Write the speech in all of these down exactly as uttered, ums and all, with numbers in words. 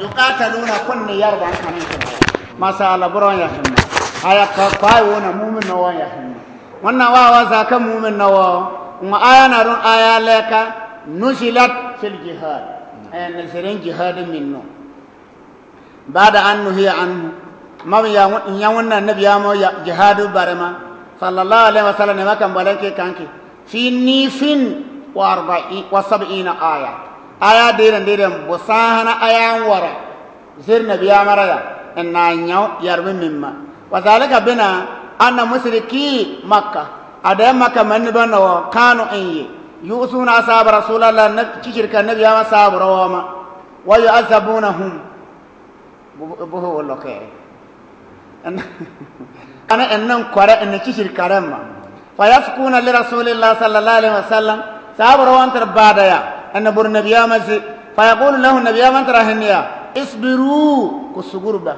يقاتلون كن يربع سنين. Masha Allah, buro ya himma. Aya ka kwai wona mumin no wa ya himma. Ŋwanna wa wa zaka mumin no wa. Ŋwa aya na dun aya leka نزلت في الجهاد. Aya na zirin jihad minno. بعد أن نهي عنه. Mab ya ŋwa-, nya ŋwanna nabi ya mo ya jihadu barema. صلى الله عليه وسلم ne makan balanke kanke. في نيف وأربعين، وسبعين آية. Aya diren diren bu sahana aya wara. Zir nabi ya mara ya. Ena nyaw yarbi mimma. وذلك bina أن مشركي مكة. Ade Makka manni bana wa kanu enye. يؤذون أصحاب رسول الله nab-, cicirka nabi ya ma sabu rawama. ويعذبونهم. Bu-, bu-, bu-, lo ke. En-, ana ennan kware, enna cicir karemma. فيشكون لرسول الله صلى الله عليه وسلم. Sabu rawan tar badaya. Enna bur nabi ya masi. فيقول له nabi ya man tar hinniya. اصبروا. Ku sugurba.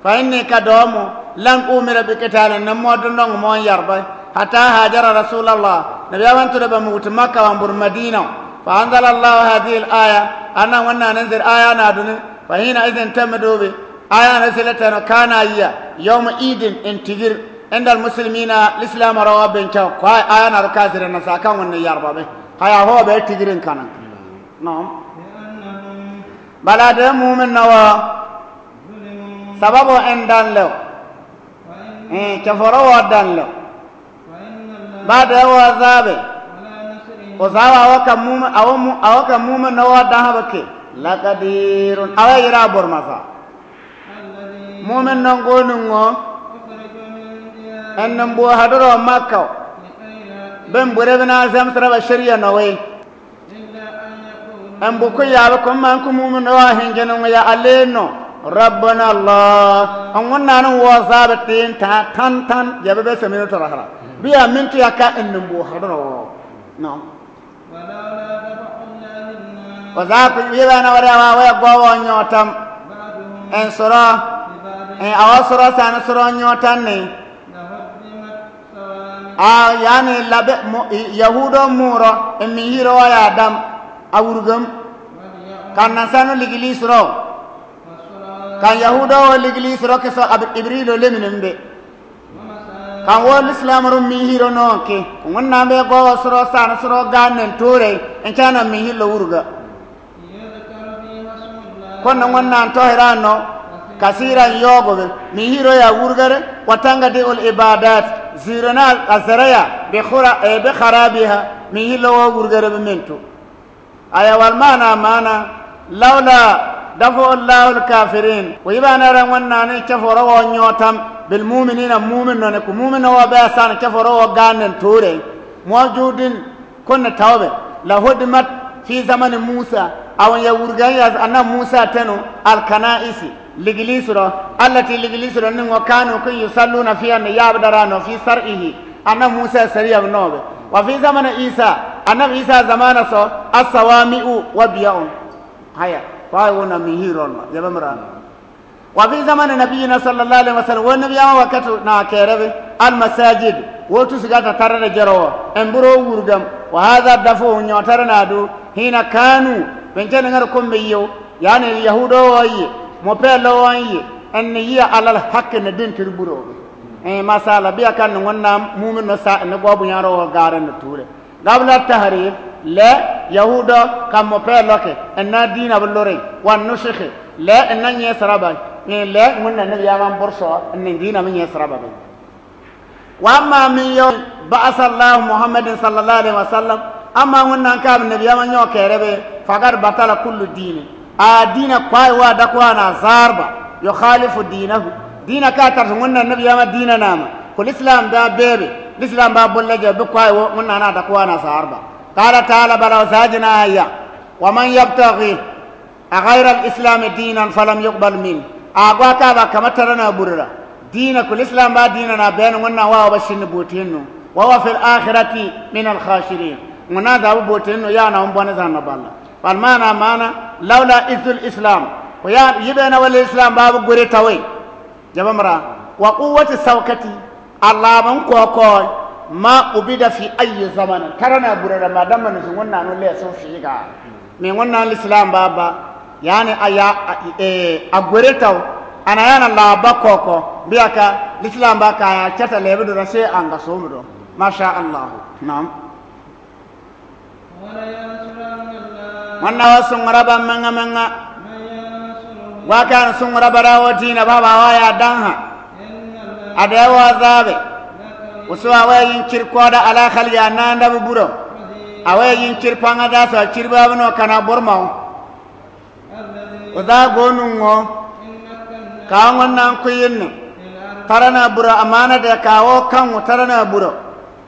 فإني kadomo. لن أؤمر بقتال. Namo dundong mo yarba. حتى هاجر رسول الله. Nabi ya man tar ba mugutu Makka wan bur Madina. فأنزل الله هذه الآية. Ana ŋwanna nan zir aya na duni. فحينئذ تمدوا به. Aya na sila tano kana iya. يومئذ en tigir. عند المسلمين الإسلام rawa ben cha. Kwa aya na ruka zira na sa kan ŋwanna yarba be. Haya ho be tigirin kana. Naam. Bala de mumin na wa. Sababu en dan lew. Eh, chaforo wa dan lew. Ba de wa zabe. O zaba awa ka mumin, awa mu-, awa ka mumin na wa dan haba ke. لقدير. Awa ira bor masa. Mumin na ŋo ni ŋo. En na mbu haduro Makka. Ben bure bina zam sara ba shariya na we. En bu ku ya ba ku man ku mumin na wa hinjeno ya aleno. ربنا الله. An ŋwanna nan wa zabe tin ta tan tan. Ya be be samino tarahara. Biya mintu ya ka en na mbu haduro. No. ولولا دفع الله الناس Wa za ku yibana wara wa wa gowo nyotam. بعضهم En soro. ببعض En awa soro sana soro nyotan ni. لهدمت صوامع A, yani labe mo-, i-, Yahudo muro, en mi hiro wa ya dam, a wurgam. وبيع Kan nasano ligili soro. وصلوات Kan Yahudo wa ligili soro ke so ab-, Ibrilo lemine mbe. Kan wo Islam ru mi hiro no ke. Ŋwanna be go soro sana soro ganen ture. En chana mi hilo wurga. Kon na ŋwanna tohira no. Kasiran yogo be. Mi hiro ya wurgare. وتنقطع العبادات. Zirona azaraya. بخرا-، eh, بخرابها. Mi hilo wo wurgare be mentu. Aya wal maana maana, لولا دفع الله الكافرين. Wa yibana ra ŋwanna ni chaforo wo nyotam, بالمؤمنين mumin no ne ku mumin no wa be sana chaforo wo ganen ture. موجود kun tawbe. لهدمت في زمن موسى. Awan ya wurgan ya ana Musa teno, الكنائس. Ligili soro, التي ligili soro ni ŋo كانوا kun يصلون فيها ni yabdara no في صرعه. Ana Musa sariya no be. وفي زمن عيسى. Ana Isa zamana so, الصوامع وبيع. Haya, kwa wona mi hiro no, ya be mra. وفي زمن نبينا صلى الله عليه وسلم. Wo nabi ya ma wakatu na kerebe, المساجد. Wo tusiga ta tarare jero, en buro wurgam. وهذا دفعه nyotarana du, حين كانوا. Bence ngar kumbe yo. Yani Yahudo wo yi, mo pelo wo yi, en yi على الحق na din tir buro. Eh, masala biya kan ŋwanna mumin no sa, ne go bu nyaro wo garan na ture. قبل التحريف, le Yahudo kan mo pelo ke, en na dina bulore, والنسخ, le en na nye saraba, eh, le ŋwanna nabi ya man borso, en dina mi nye saraba be. وأما من يوم بعث الله محمد صلى الله عليه وسلم, amma ŋwanna ka nabi ya man nyo kerebe, فقد بطل كل دين. A dina kwai wa da kwana zarba, يخالف دينه. Dina ka tar ŋwanna nabi ya ma dina nama. Kul Islam da bebe, Islam ba bolla je be kwai wo ŋwanna na da kwana zarba. قال تعالى, bala wa zajina aya. ومن يبتغ أغير الإسلام دينا فلن يقبل منه. Agwa ka ba kama tarana burra. Dina kul Islam ba dina na ben ŋwanna wa ba shin botinno. وهو في الآخرة من الخاسرين. Ŋwanna da bu botinno ya na umbona zanna balla. Fal maana maana, لولا عز الإسلام. Ko ya, yibena wal Islam ba bu gure tawai. Jaba mra. وقوة الشوكة. Alla ban ko ko. ما عبد في أي زمن. Tarana burra ma damma ni ŋwanna no le so figa. Mi ŋwanna Islam ba ba. Yaani a ya, a, e, a gwere tau, ana yaana laaba koko, bia ka, Lislaam ba ka ya, cata leebe du ra se anga somu du. Masha Allah. Naam. Ŋwanna wa suŋura ba meŋa meŋa. Wa ka na suŋura ba ra wa diina ba ba wa ya daŋ ha. A de wa zaabe. Usu a we yin cir koda ala xal ya nanda bu buro. A we yin cir paŋa da so cir ba bu no kana bormau. Uza gonu ŋo. Ka ŋwanna ku yinne. Tarana buro amaana de ka wo kaŋ tarana buro.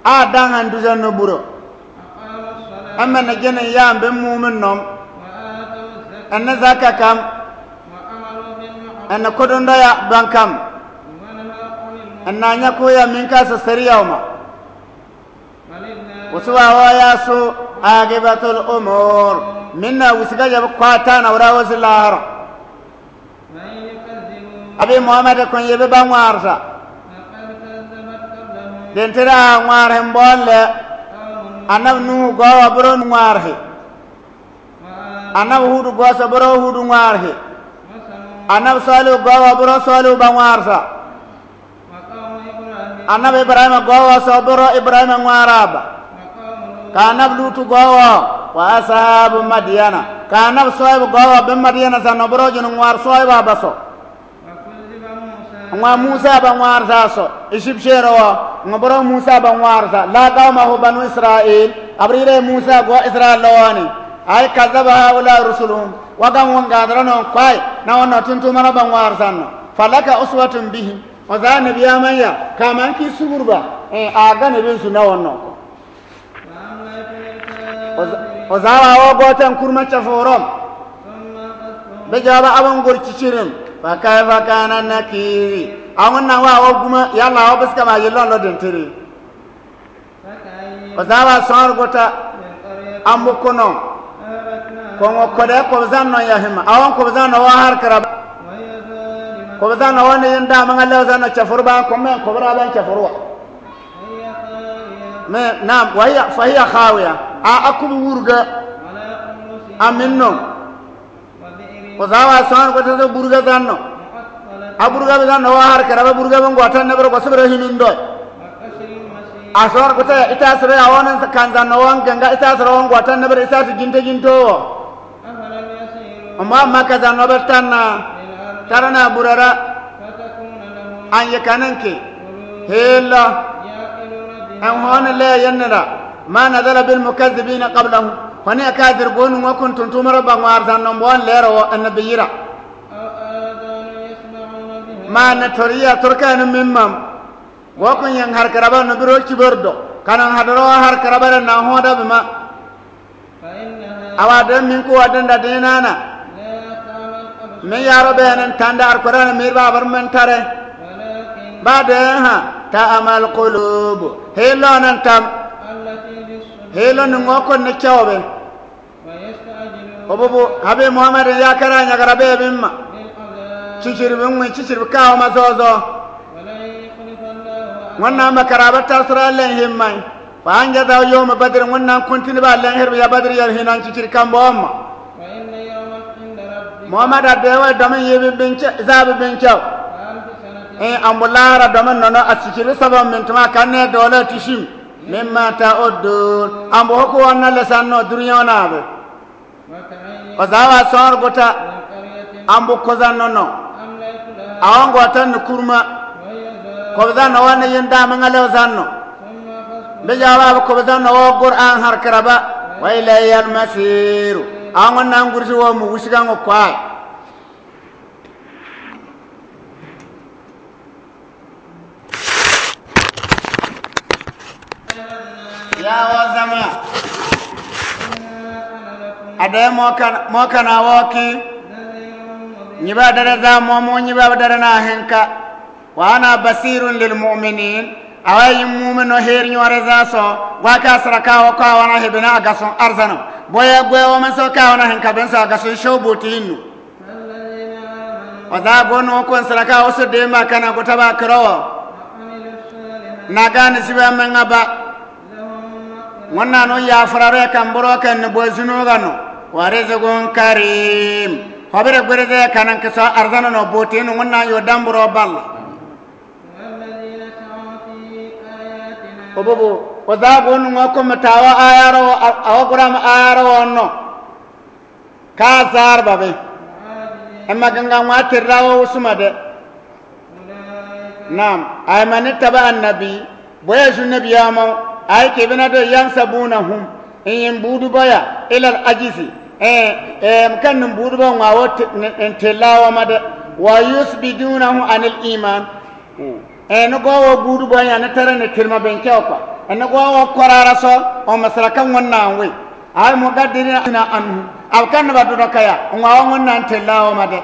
A daŋ han du zan no buro. Amma na jene ya mbe muumin nom. Anna zaka kam. Anna kodondo ya ban kam. Anna nya ko ya min ka sa sariya uma. Usu wa wa ya su aqibatul umur. Minna wisiga ya kwa tana wura wasi lahara. Abi Muhammad kun yebe ba ŋwaar sa. Dentira ŋwaar hin bolle. Anab Nuhu gowa buro ŋwaar hi. Anab Hudu gowa so buro Hudu ŋwaar hi. Anab Salihu gowa buro Salihu ba ŋwaar sa. Anab Ibrahima gowa so buro Ibrahima ŋwaara ba. Ka anab Lutu gowa wa ashabu Madyana. Ka anab Shuaibu gowa be Madyana sa no buro jun ŋwaar Shuaibu ba so. Ŋwa Musa ba ŋwaar sa so. Isib shero wa ŋwa buro Musa ba ŋwaar sa. La qawmahu banu Israil. Abrire Musa gowa Israil lawani. Ay kazzaba haula rusuluhum. Wa gan wan gadara no kwai. Na wan no tuntu mana ba ŋwaar sa no. Falaka uswatun bihim. Oza nebi aman ya, kaman ki sugur ba, e, a ga nebi nsu na wonno ko. Oza, oza wa wo goten kurma caforom. Be jaba abon gor cicirim. Fa kaifa kana nakiri. Awon na wa wo guma, yalla wo biska ma yillon lo dentiri. Oza wa soŋor gota ambu kono. Koŋo kode kobzan no ya hima. Awon kobzan no wa har karaba. Kobzan no wa ne yinda manga lew zan no cafur ba kome kobra ban cafur wa. Me, naam, wa hiya, fa hiya khawiya. A, a kubu wurga. Amin no. Oza wa soŋor gota so burga zan no. A burga be zan no wa har karaba burga be ngwatan ne bro ko subra hinun do. A soŋor gota ita sura ya wonen sa kan zan no wan ganga ita sura wan ngwatan ne bro ita su jinte jinto wo. Amma maka zan no be tanna. Tarana burara. An yakanan ke. Hela. An hona le yannara. Ma nazala bil mukazzibina qablahum. Honi aka dir gonu ŋo kun tuntu mara ba ŋwaar zan no bon lero wo annabi yira. Ma na toriya torka na mimmam. Wo kun yan har karaba no biro kibar do. Kanan hadaro har karaba na hoda bima. Awa den min ku wa den da denana. Min yaro be nan tanda Alquran mir ba bar man tare. Ba de ha ta amal qulub. Helo nan tam. Helo ni ŋo kon ne cawbe. Obubu, habe Muhammad ya kara nya kara be bimma. Cicir bimma, cicir bi kawo ma zozo. Ŋwanna ma kara ba tasra len himmai. Fa anjaza yawma Badr, ŋwanna kuntini ba len hirbi ya Badr yar hinan cicir kambo amma. Muhammad adewa domin yibi bince, zabi bince. Eh, ambulara domin nono a cicir bi sabon min tuma kanne dole tishim. Mimma ta'uddun. Ambu hoku wanna lesan no duniya wana be. Oza wa soŋor gota. Ambu kozan no no. Awon gota ni kurma. Kobzan no wa ni yinda manga lew zan no. Be jawa kobzan no wa Qur'an har karaba. Wa ilayya al-masir. Awon nan gursi wo mu wisiga ŋo kwai. Ya wo zama. Ade mo kan, mo kan a wo ki. Nyiba dare za mo mo nyiba dare na henka. Wa ana basirun lil mu'minin. Awa yin mu'min no her nyo are za so. Wa ka sara ka wo ka wana hebena agason arzano. Boya gwe wo man so ka wana henka ben so agason show boti inu. Oza gonu kun saraka wasu de ma kana gota ba karawa. Na gani siba manga ba. Ŋwanna no ya farare kan boro kan ni bo zunu gano. Wa rizqun karim. Kobere gwereze ka naŋ kasa arzana no boti nu ŋunna yo damburo balla. والذين سعوا في آياتنا. Obobo, o za go nu ŋo ko matawa ayaro, a, awa guram ayaro no. Ka zar babe. معاجزين. Emma ganga ŋwa tirrawo usuma de. أولئك. Naam, ay man ittaba annabi, boye su nabi ya mau, ay ke bina do yansabunahum, in yin budu boya, ilal ajizi, eh, eh, mkan nun budu bo ŋwa wo te-, n-, n-, tellawo ma de, wa yusbidunahu anil iman. Eh, no go wo budu boya na tara ne tirma ben ke okwa. Eh, no go wo korara so, o masala kan ŋonna we. Ay mugaddirina anhu. Aw kan ba do kaya, ŋwa wo ŋonna tellawo ma de.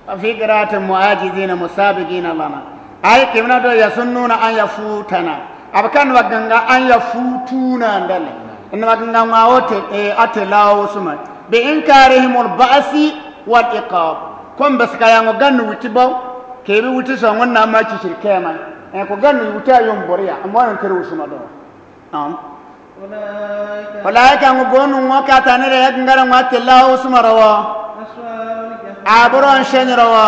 وفي قراءة معاجزين مسابقين لنا. Ay ke bina do يظنون أن يفوتنا. Abkan wa ganga أن يفوتونا ndale. Ina wa ganga ŋwa wo te, eh, atellawo usuma. بإنكارهم البعث والعقاب. Kom bas kaya ŋo gannu witi bo. Ke bi witi so ŋonna ma ci shirke ma. Eh, ko gannu witi ayum boriya. Amma nan teru usuma do. Naam. أولئك. Ulaika ŋo go nu ŋo ka tani re yak ngara ŋwa tellawo usuma ro wo. أصحاب الجحيم. Aburo nshenyi ro wo.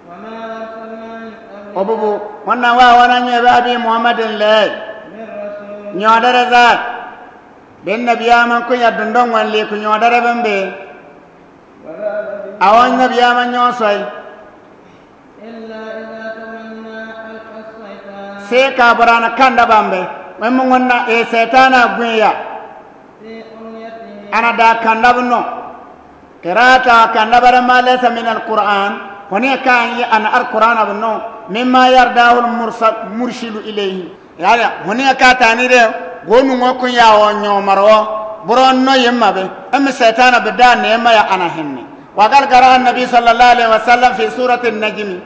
وما أرسلنا من قبلك. Obobo, ŋonna wa wana nye ba bi Muhammadin le. من رسول. Nyo dare za. Ben nabi ya man kun ya dundon wan le kun nyo dare ben be. ولا نبي. Awan nabi ya man nyo soi. إلا إذا تمنى ألقى الشيطان. Se ka barana kanda bambe. Mem ŋonna e setana gwiya. في أمنيته. Ana da kanda bno. Qira'ata kanda bara ma laysa min al-Qur'an. Hone ka yi ana al-Qur'an abno. مما يرده المرسل، مرشد إليه. Yaya, huni ka tani de, go nu ŋo kun ya wo nyo maro wo, buro no yemma be, em setana be da ne ma ya ana henne. Wa qad qara'a an-nabi sallallahu alayhi wa sallam fi surati an-najmi.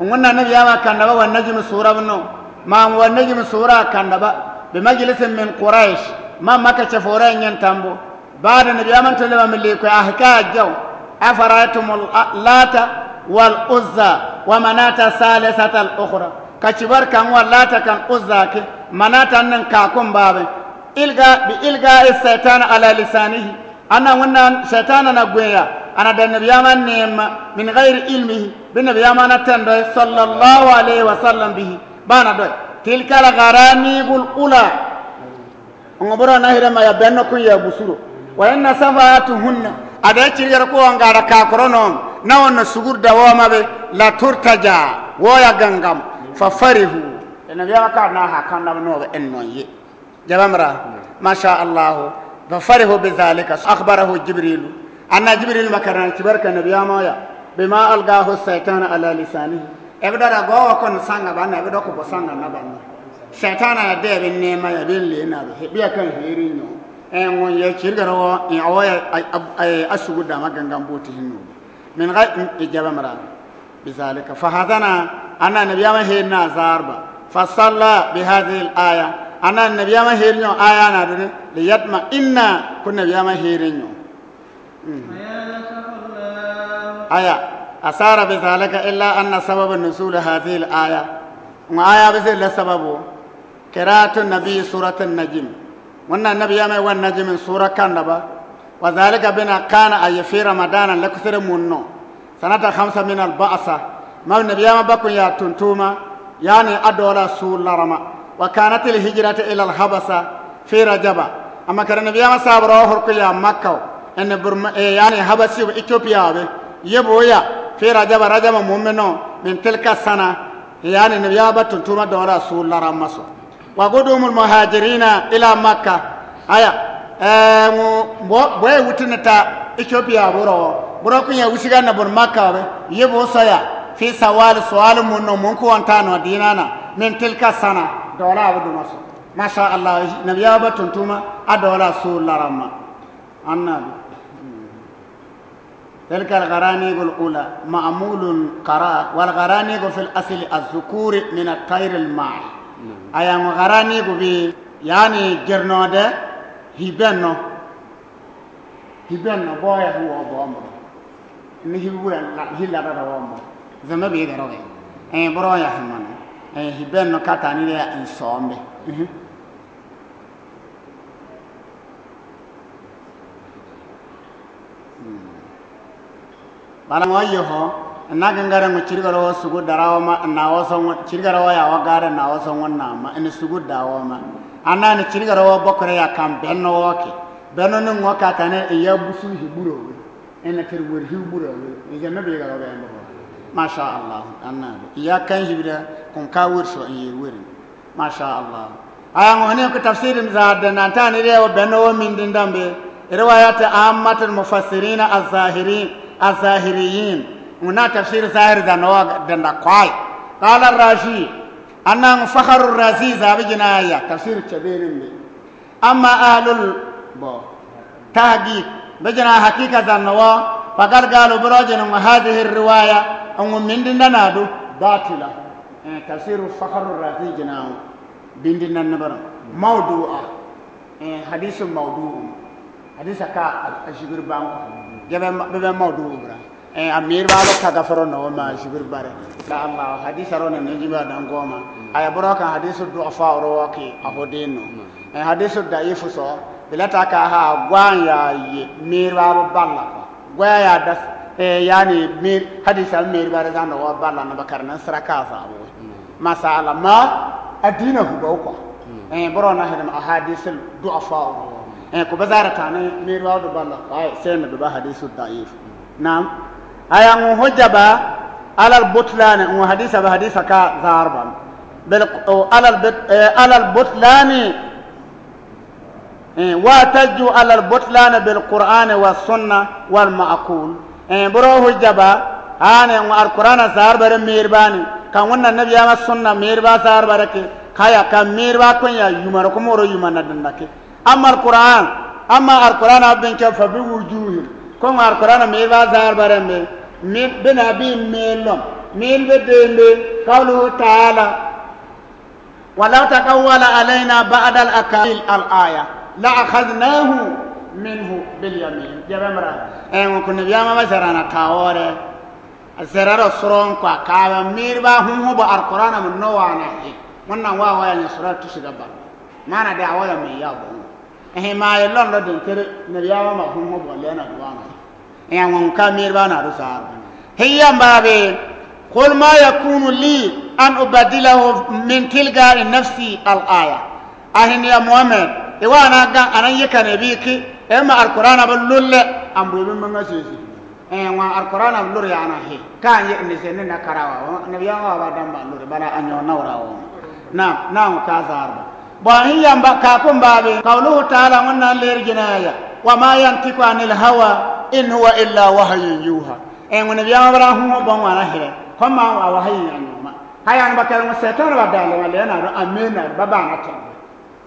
Ŋunna nabi ya ma kanda ba wa najmi sura bno, ma wa najmi sura kanda ba, bi majlisin min Quraysh, ma Makka ce fore nyen tambo. Baada nabi ya man tole ba mili ko ahka jaw. Afara'aytumul lata wal uzza wa manata salisatal ukhra. Ka cibar kan wa lata kan uzza ke manata nan ka kun babe. Ilga, bi ilga is-shaytan ala lisanihi. Ana ŋunna setana na gweya. Ana da nabi ya man nema min ghayri ilmihi. Bi nabi ya man tando sallallahu alayhi wa sallam bihi. Bana do. Tilkal gharaniqul ula. Ngo boro na hire ma ya benno kun ya busuro. Wa inna safahatuhunna. Ade cirgar ko ngara ka korono. Na wonna sugur da wo ma be la turtaja. Wo ya gangam. Fa farihu. Ina biya ka na ha kan na no be en non ye. Jabamra. Masha Allah. Fa farihu bi zalika. Akhbarahu Jibril. Anna Jibril makarana cibar ka nabi ya ma ya. Bima algahu shaytan ala lisanihi. Ebe dara go wa kon sanga bana, ebe doko bo sanga na bana. Setana ya de bin nema ya bin le na be, biya kan heri nyo. E ŋo ye cirgar wo, e awo ya, ay, ay, ay, asugu da ma gangan boti hinno. Min ga, e jabamra. Bizalika. Fa hazana, ana nabi ya ma heri na zarba. Fa salla bi hadhihi al-aya. Ana nabi ya ma heri nyo aya na duni. Liyatma inna kun nabi ya ma heri nyo. Aya, asara bi zalika illa anna sababa nuzul hadhihi al-aya. Ŋo aya be se la sababu. Qira'atu nabi surat an-najm. Ŋunna nabi ya ma wan najm sura kanda ba. Wa zalika bina kana ay fi ramadana lakusere munno. Sanata khamsa min al-ba'sa. Ma nabi ya ma bakun ya tuntuma. Yani adola sul larama. Wa kanat al-hijratu ila al-habasa. Fi Rajaba. Amma kare nabi ya ma sabra hor ko ya Makka. En Burma, e, yani Habasi, Ethiopia be. Yebo ya. Fi Rajaba, Rajaba mumeno. Min tilka sana. Yani nabi ya ba tuntuma dora sul larama so. Wa qudumul muhajirina ila Makka. Aya. E, mu, bo, bo e wutina ta Ethiopia boro. Boro kun ya wusiga na boro Makka be. Yebo saya. Fi sawal sual mun no mun ku wantano dinana. Min tilka sana. Dola abu dumaso. Masha Allah, nabi ya ba tuntuma, adola sul larama. Annabi. Tilka al-gharaniqul ula, ma'mulun qara, wal gharaniqu fil asli az-zukuri min at-tayr al-ma'i. Aya ŋo gharaniqu bi, yani girnode, hibenno. Hibenno, boya huwa bombo. Ni hiwa la, hila da bombo. Zama bi garoge. E, boro ya himano. E, hibenno katani de insombe. Mhm. Hmm. Bala ŋo yoho, na gangara ŋo cirgara wo sugudara wo ma, na wo so ŋo, cirgara wo ya wo gara na wo so ŋo na ma, ini sugudara wo ma. Ana ni cirgara wo bokore ya kan benno wo ke. Benno ni ŋo ka tane iya busu hiburo. Ina tir wir hiburo. Ije na bi garo ga embo. Masha Allah. Ana iya kan hibira kun ka wir so iya wir. Masha Allah. Aya ŋo hane ko tafsir za da nan ta ni rewa benno wo mindin dambe. Riwayat ammatul mufassirin az-zahirin, az-zahiriyin. Ŋo na tafsir zahir da no danda kwai. Qala Razi. Ana ŋo Fakhrur Razi za bi jina ya tafsir caberin be. Amma ahlul bo tahqiq, be jina haqiqa zanna wa, faqad qalu, boro jina ŋo hadhihi riwaya, ŋo mindin dana du batila. Eh, tafsir Fakhrur Razi jina ŋo bindin nan bara. Mawdu'a. Eh, hadisu mawdu'u. Hadisa ka a, a jibir ban ko. Jabe, be, be mawdu'u bara. Eh, amir ba lo ka gafaro no ma jibir bare. Da Allah, hadisa ro na ne jiba dan goma. Aya boro kan hadisu du'afa ro wa ki a hodin no. Eh, hadisu da'ifu so. Bila ta ka ha gwan ya ye mir ba ba balla ko. Gwa ya das, eh, yani mir, hadisa mir ba re zan wa balla na bakar nan sara ka sa bo. Masala ma adina hu ba ko. Eh, boro na hidam ahadisul du'afa. Eh, ko bazara ta ne mir ba do balla. Ai, sai na ba hadisu da'if. Naam. Aya ŋo hujja ba alal butlani, ŋo hadisa ba hadisa ka zarban. Bel, o, alal bit-, eh, alal butlani. Eh, wa tajju alal butlani bil Qur'ani was sunna wal ma'qul. Eh, boro hujja ba, hane ŋo Alqur'ana zar bare mir bani, ka ŋo na nabi ama sunna mir ba zar bare ke, kaya ka mir ba kun ya yumar ko moro yumar na danda ke. Amma Alqur'an, amma Alqur'an abin ke fa bi wujuhin. Ko ŋo Alqur'ana mir ba zar bare me, mi, bi na bi melom, mir be dembe, qawluhu ta'ala, ولو تقول علينا بعض الأقاويل الآية لأخذناه منه باليمين. Jabemra. En ko nabi ama ba zara na tawore. Zara ro suron ko akawa mir ba hum hu ba Alqur'ana mun no wa na he. Mun na wa wa ya ni sura tu siga ba. Mana da wa ya me ya bo. Eh, ma ye lon lo din tere nabi ama ma hum hu ba le na duwa na. Aya ŋo ka mir ba na du sar. Hiya mbabe, qul ma yakunu li an ubaddilahu min tilqa'i nafsi al-aya. Ahin ya Muhammad, e wa na ga anan ye kane bi ki, e ma Alqur'ana ba lulle, ambu bi manga sisi. E wa Alqur'ana ba lur ya na he. Ka ye ni se ni na karawa, nabi ya wa ba dan ba lur, bala anyo na ura wa. Na, na ka sar ba. Bo hin yamba ka kum babe, qawluhu ta'ala, ŋo na ler jinaya, wa ma yantiqu anil hawa, in huwa illa wahyun yuha. E ŋo nabi ama bara hum hu ba ŋo na here, ko ma wa wahyun ya nyoma. Haya ŋo ba kala ŋo setan ba dale ma le na ro amena ba ba na tan.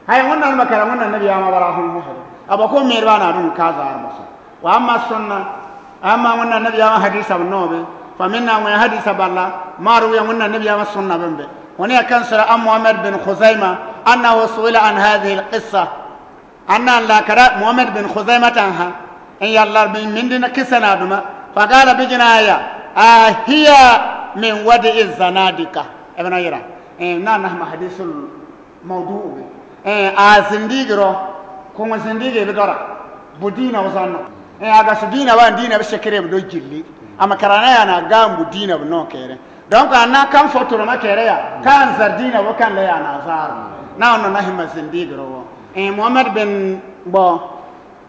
Haya ŋo na ba kala ŋo na nabi ama bara hum hu here. Aba ko mir ba na dun ka sar ba so. Wa amma sunna, amma ŋo na nabi ama hadisa ba no be, fa minna ŋo hadisa balla, ma ruwiya ŋo na nabi ama sunna bembe. Ŋo ne akan sura an Muhammad bin Khuzaima, annahu su'ila an hadhihi al-qissa. Anna la kara Muhammad bin Khuzaima tan ha, en yalla bin mindin kissa na duma, fa qala bi jinaya, a hiya min wadi'i zanadika. Ibn Ayra. Eh, na na ma hadisul mawdu'u be. Eh, a zindigi ro, ko ŋo zindigi be dora. Bu dina wo zanno. Eh, a ga su dina wa dina be sekere be do jilli. Ama karana ya na ga bu dina be no kere. Donc, ana kan fotoro ma kere ya. Kan zar dina wo kan le ya na zar. Na ono na hima zindigi ro wo. Eh, Muhammad bin bo.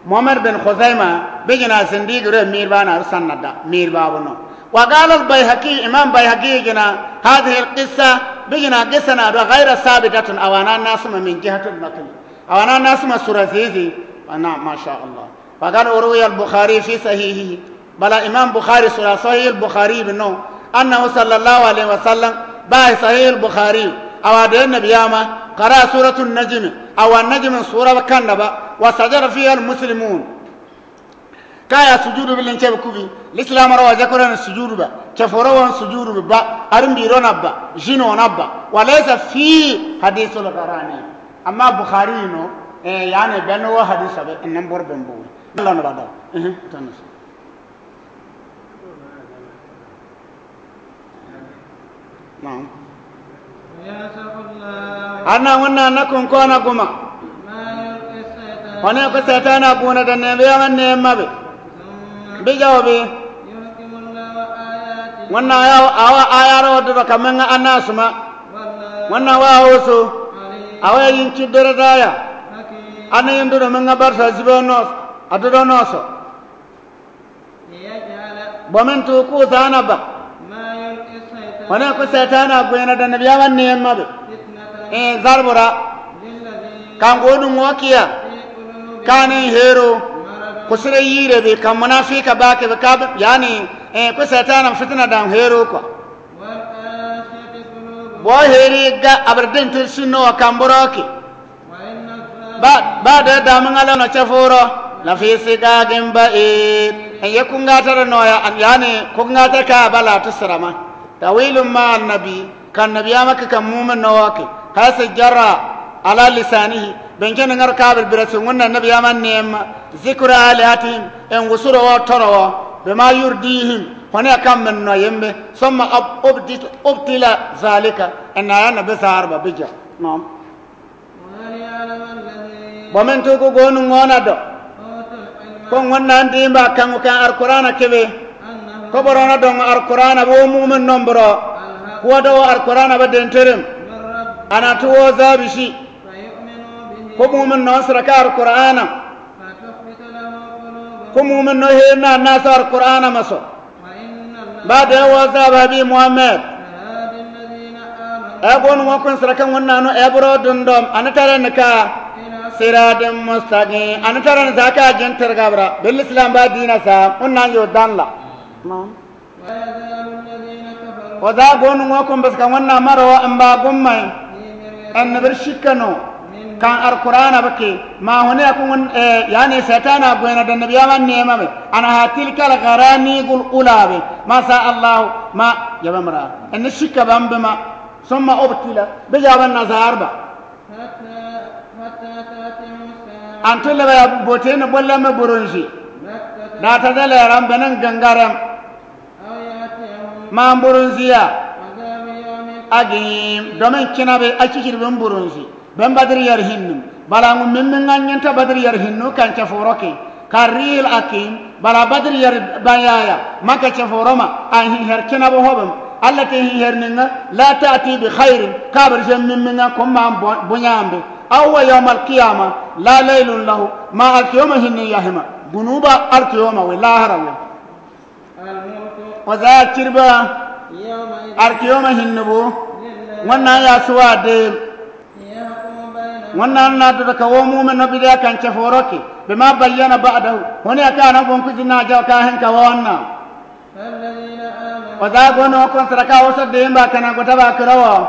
Muhammad bin Khuzaima, bi jina zindigi ro mir ba na sanna da, mir ba bo no. Wa qala al-Bayhaqi, Imam Bayhaqi jina, hadhihi al-qissa, bi jina qissa na do ghayra sabitatun, awa na nasuma min jihatil naql. Awa na nasuma sura zizi, wa na, masha Allah. Wa qad ruwiya al-Bukhari fi sahihihi. Bala Imam Bukhari sura Sahih al-Bukhari bi no, annahu sallallahu alayhi wa sallam, ba Sahih al-Bukhari, awa de nabi ama, qara suratun Najm, awa Najm sura ba kan ba, wa sajada fiha al-muslimun. Kaya sujudu bi linche kubi, Islam ro wa jakura na sujudu ba, chaforo wa sujudu ba, arimbi ro na ba, jino na ba, wa laysa fi hadithul qarani. Amma Bukhari no, eh, yani beno wa hadisa be, nan bor bembo. Allah na ba da. Eh, tanas. Naam. Ana ŋo na na kun ko na guma. Wane ko setana guna da ne be ya ne ma be. Bi jaw be. Ŋunnaa ya, a wa aya ro du do ka meŋa Annaas ma. Ŋunnaa wa osu. A wa yin ci daraja ya. Ana yin du do meŋa barsa zibo nos. A du do noso. Bomen tu ku zana ba. Hone ku Setana gwena da nabiya wa nema be. E, zarbura. Ka ŋo du ŋo kiya. Ka ne hero. Ku sire yire be ka munafika ba ke be ka be, yani, e, ku Setana fitina da hero ko. Bo heri ga abardin tu sunno wa kamburo ki. Ba, ba de da meŋa lo no cefuro. Lafi siqaqin ba'id. En ye ku ŋata da no ya, an, yani, ku ŋata ka bala tu sirama. Ta'wilun ma'an nabi. Ka nabiya ma ki ka mumin no wa ki. Haythu jarra ala lisanihi. Benge ni ŋar ka bir bira su ŋunna nabiya ma nema. Zikru alihatihim. En wusuro wo toro wo. Bima yurdihim. Hone a ka men no yembe. Summa ab-, ubdi-, ubtila zalika. En na ya na be zarba bija. Naam. Bomen tu ku gonu ŋona do. Ko ŋonna ndimba kaŋu ka Alqurana kebe. Ko boro na do Alqurana bo mumin nombro. Ko do Alqurana ba denterem. Ana tu wo zabisi. Ko mumin no sira ka Alqurana. Ko mumin no hena na sa Alqurana maso. Ba de wa zaba bi Muhammad. E gonu ŋo kun sira ka ŋonna no e boro dundom. Ana tara ni ka. Siratin mustaqim. Ana tara ni zaka jin tergabra. Bil Islam ba dina sa. Ŋonna yo danla. Naam. Wa za gonu ŋo kun bas ka ŋonna maro amba gummai. En na bir shikka no. Kan Alqurana ba ke. Ma hone a kun, e, yani Setana gwena da nabiya ma nema be. Ana ha tilkal gharaniqul ula be. Masha Allah. Ma, ya ba mara. En na shikka bambe ma. Summa ubtila. Be ya ba na zarba. An tele ba ya bote na bolla me burunzi. Da ta dele ram benen gangaram. Ma burunziya. Agim, domin kina be a cikin bin burunzi. Ben Badri yar hinnu. Bala ŋu mimmi ŋa nyinta Badri yar hinnu kan cefuro ke. Karrihil akim, bala Badri yar bayaya. Maka cefuro ma, an hin her kina bo hobem. Allati hin her ni ŋa, la ta'ti bi khairin. Ka bar jen mimmi ŋa kum ma bu-, bunyambe. Aw wa yawmal qiyama, la laylun lahu. Ma alkiyoma hinni yahima. Gunuba alkiyoma we, lahara we. Wa za cirba, alkiyoma hinni bu, ŋonna ya suwa de, ŋonna na du ka wo mumin no bide kan cefuro ki, bima bayyana ba'dahu, hone a ka na gon kuji na jaw ka hen ka wonna. Wa za gonu kon sira ka wo sa de mba kana gota ba kirawo.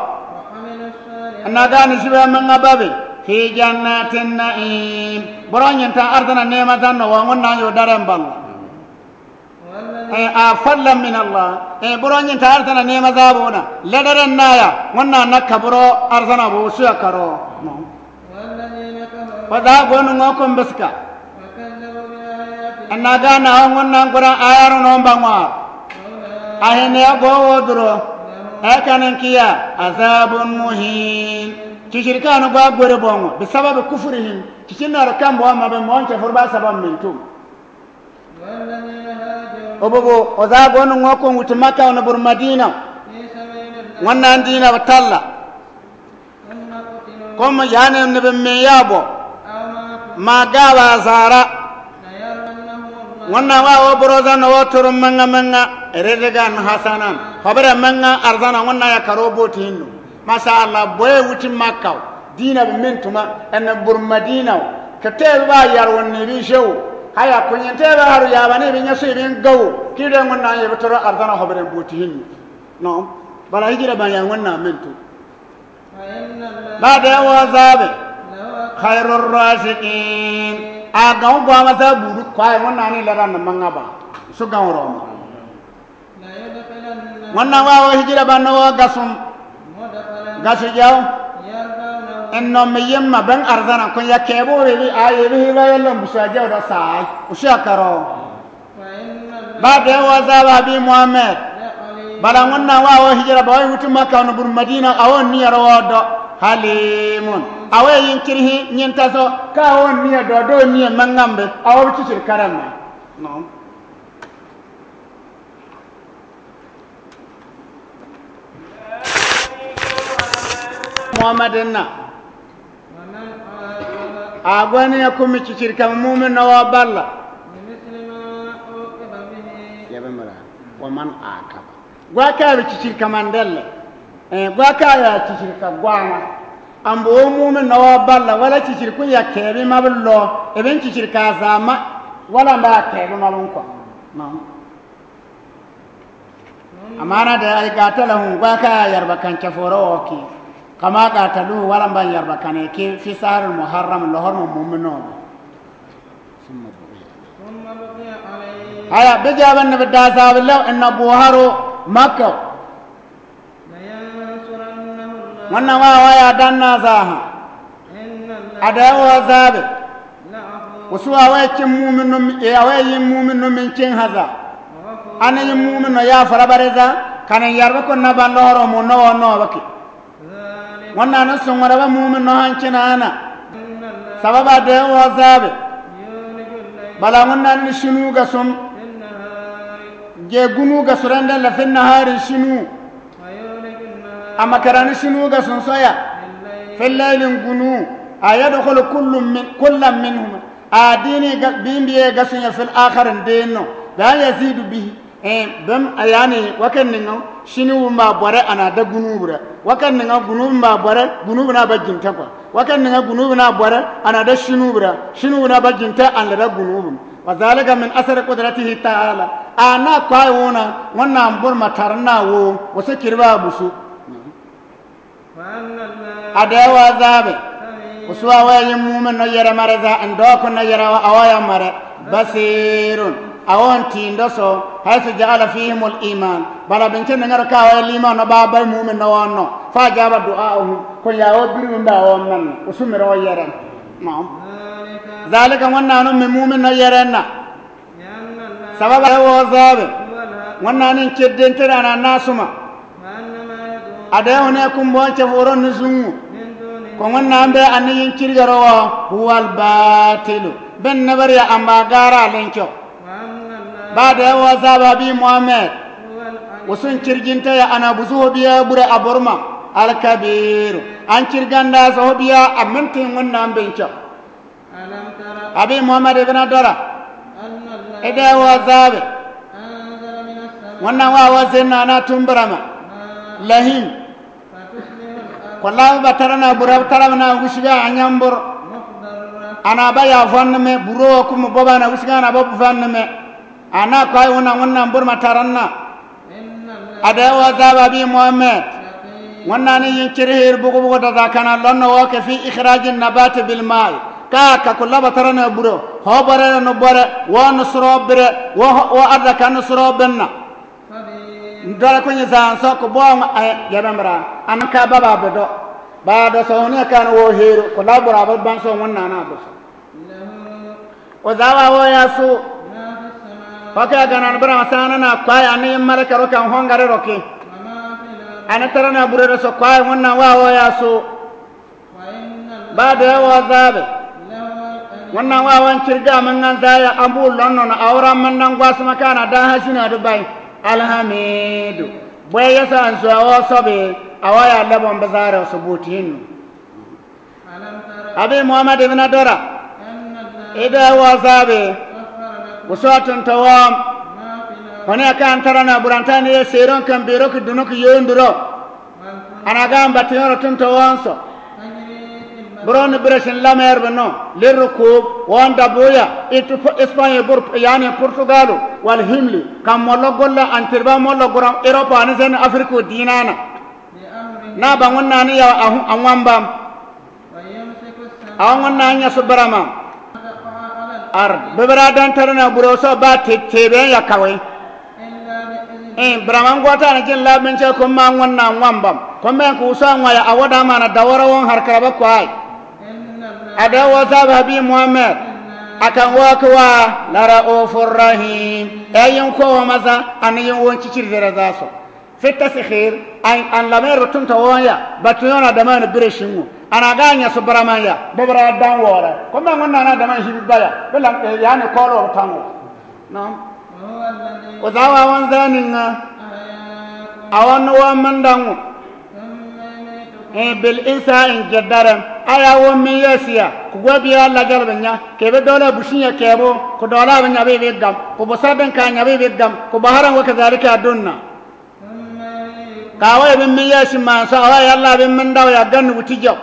Na ga ni sibe meŋa babe, fi jannatin na'im. Boro nyinta arzana nema zanno wa ŋonna yo daren balla. E, a fadlan min Allah. E, boro nyinta arzana nema zabona. Ladaren naya. Ŋonna na ka boro arzana bo su ya karo. No. Wa za gonu ŋo kon biska. Na ga na ŋonna ŋura ayaro no mba ŋwa. A hene ya go wo duro. E kanen kiya. Azabun muhin. Cicir kanu gwa gwere bongo. Bi sababi kufrihim. Cicir na rakan bo amma be mon cefur ba sabab mintum. Obobo, o za gonu ŋo kon wuti Makka ono bur Madina. Ŋonna ndina batalla. Kom yani ne be me yabo. Ma ga ba zara. Ŋonna wa wo boro zana wo turu meŋa meŋa. Rizqan hasanan. Hobere meŋa arzana ŋonna ya karo boti hinnu. Masha Allah, boye wuti Makka. Dina bi min tuma, en bur Madina. Ka te ba yar wonni bi shew. Haya kunyin te ba haru ya bani bi nyasu bi ngaw. Ki de ŋonna ye bi toro arzana hobere boti hinnu. No. Bala hijira ba ya ŋonna min tu. Ba de wa zabe. Khairur raziqin. A gaw gwa masa budu kwa ŋonna ni la ran meŋa ba. Su gaw roma. Ŋonna wa wo hijira ba no wo gasum. Gasu jaw. En no me yemma ben arzana kon ya kebo re bi a ye bi hira yalla busa jaw da sai. Usia karo. Ba de wa zaba bi Muhammad. Bala ŋonna wa wo hijira ba wo wuti Makka no bur Madina a wo niya ro wo do. Halimun. A wo yin kirhi nyinta so ka wo niya do do niya meŋa mbe. A wo cicir karam. No. Muhammad na. ومن عاقب. A gwa ni ya kumi cicciri kam muumin no wa balla. بمثل ما عوقب به. Ya be mara. ومن عاقب. Gwa ka bi cicciri kam andelle. Eh, gwa ka ya cicciri ka gwa ma. Ambu o muumin no wa balla, wala cicciri kun ya kebi ma bi lo, ibin cicciri ka zama, wala mba kebi ma bi nkwa. Naam. Amana de ay qatalahu, gwa ka ya yarba kan caforo oki. Kama qataluhu, wala mba yarba kan ki, fi shahril muharram, lohor mo muumin no. ثم بقي عليه. Haya, bi jaban na bi da sabi law inna buharo Makka. لينصرنه الله. Ŋwanna wa wa ya danna zaha. إن الله. Ada wa zabe. لعفو. Usu awe cin muumin no mi, e awe yin muumin no min cin haza. غفور. Ana yin muumin no ya fara bare za, kanan yarba kun na ban lohoro mo no no baki. ذلك. Ŋwanna na sun wara ba muumin no han cin ana. إن الله. Sababa de wa zabe. يولج الليل. Bala ŋwanna ni sinu ga sun. في النهار. Je gunu ga surende la fi nahari sinu. ويولج النهار. Ama karani sinu ga sun soya. في الليل. Fi laylin gunu. A yadkhulu kullu min, kullan minhum. A dini ga, bimbiye ga sunya fil akhar deno. Ba yazidu bihi. Eh, bem, yani, wakan ninga, sinu mba bore ana da gunu bura. Wakan ninga gunu mba bore, gunu buna ba jinta kwa. Wakan ninga gunu buna bore, ana da sinu bura. Sinu buna ba jinta, ana da gunu bun. وذلك من أثر قدرته تعالى. Ana kwa wona, ŋwanna mbur matarna wo, wasa kirba busu. وأن الله. Ada wa zabe. سميع. Usu awe yin muumin no yere mare za, ando kun na yere wa awa ya mare. بصير. Awon tindo so, حيث جعل فيهم الإيمان. Bala bince ningar ka awe liman no ba bai muumin no wonno. فأجاب دعاءهم. Kun ya wo biri mba won man. Usu miro yere. Naam. ذلك. ذلك ŋwanna no mi muumin no yere na. Sababa ya wo zabe. Ŋwanna ni cedden tere ana nasuma. Ada ya hone kun bon ce foro ni zungu. Ko ŋwanna mbe ani yin cirgaro wa. هو الباطل. Ben na bari ya amba gara lenco. Ba da ya wo zabe Abi Muhammad. Usun cirginte ya ana buzu ho biya bure aburma. الكبير. An cirganda so ho biya amintin ŋwanna mbe nco. Abi Muhammad ibn Adara. Ida wa zabe. Ŋwanna wa wa zenna na tumbrama. Lahim. Kola ba tarana bura tarana wisiga anyambur. Ana ba ya fanname buro kum boba na wisiga na ba fanname. Ana kai ŋwanna ŋwanna mbur ma taranna. Ada wa zabe Abi Muhammad. Ŋwanna ni yin cirhir bugu bugu da zakana lonno wo ke fi ikhrajin nabati bil ma'i. Ka ka kula ba tarana buro. Ho bore no bore. Wo no suro bire. Wo, wo arda ka no suro benna. Ndora kunyi zan so ko bo, eh, ya bambara. An ka baba bedo. Ba do so ne kan wo heru. Kula bura ba ban so ŋwanna na do so. O zawa wo ya su. Hoke a ganan bara masana na kwai ani mare karo kan hongare roke. Ani tarana bure so kwai ŋwanna wa wo ya su. Ba da ya wo zabe. Ŋwanna wa wan cirga mangan zaya ambu lonno na awra mandan gwasma kana da hasina Dubai. Alhamidu. Bwe ya sa an so awo sobe. Awa ya labon bazara subutin. Abi Muhammad ibn Adora. Ida wa zabe. Uswa tuntawam. Hone akan tarana buranta ni seron kan biro ki dunu ki yonduro. Ana ga amba tinyoro tuntawanso. Buro ni bire sin lamer beno. Lirukub. Wanda boya. Itu Espagne bur, yani Portugal. Wal himli. Kam molo golla antirba molo goram Europa ni zen Afrika dinana. Na ba ŋwanna ni ya a ŋwambam. Awa ŋwanna nya su barama. Ar, bebera dan tarana buro so ba te, tebe ya kawai. Eh, barama ŋwata na jin labin ce kuma ŋwanna ŋwambam. Kuma ku so ŋwaya awada mana dawara won har karaba kwai. Ada wa zabe Abi Muhammad. Akan wa kwa la ra'ufur rahim. Ayin ko maza, an yin won cicir zira zaso. Fi taskhir, an, an lamer tunta wonya, batu yona daman bire shingu. Ana ganya su baraman ya, bebra dan wora. Kuma ŋwanna na daman hibi baya, bela, eh, yani kolo tango. Naam. O zawa wan zaninga, awan wa mandangu. Bil insa in jeddarem. Aya wo mi yesiya. Ku gwe bi Alla jalbe nya. Kebe dola businya kebo. Ku dola be nya be be gam. Ku busa den ka nya be be gam. Ku baharan wa kazalika dunna. Kawa ebe mi yesi mansa, awa yalla be mi ndaw ya gan wuti job.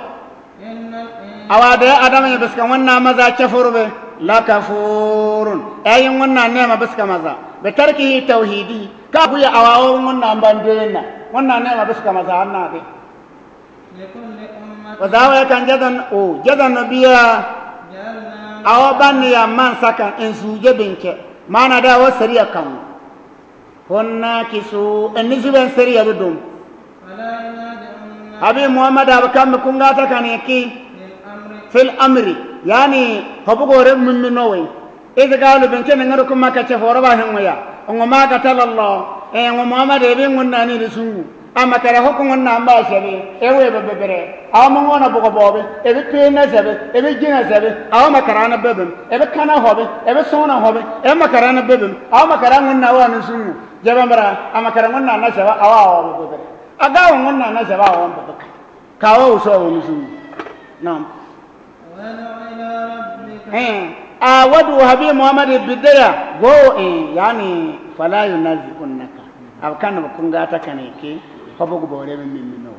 Awa de Adam ya biska wanna maza kefur be. La kafurun. Ayin wanna nema biska maza. Be tarkihi tawhidi. Ka kuya awa wo wanna mbandena. Wanna nema biska maza anna be. Wa zawa ya kan jadan o, jadan no biya. Awa ban ya man sakan en suje binke. Mana da wa sariya kan. Honna kisu en ni zuben sariya dudum. Habi Muhammad abakam kungata kan ki. Fil amri. Yani hobu gore mummi no we. Izi galu ben kene ngaro kuma ka ce foro ba hen ya. Ngo ma qatala Allah. E ngo Muhammad e be ngunna ni risungu. Ama kara hoko ngunna amba sebe. Ewe be bebere. Awa mo ngona bugo bobe. Ebe pena sebe. Ebe jina sebe. Awa ma kara na bebem. Ebe kana hobe. Ebe sona hobe. Ebe ma kara na bebem. Awa ma kara ngunna wa ni sungu. Jaba mbara. Ama kara ngunna na sebe. Awa awa be bebere. Aga ngunna na sebe awa be bebere. Kawo uso wo ni sungu. Naam. Eh, a wadu habi Muhammad bidaya go, eh, yani fala yunazi'unnaka. Abakana kungata kane ke hobo go bore be mimmi no.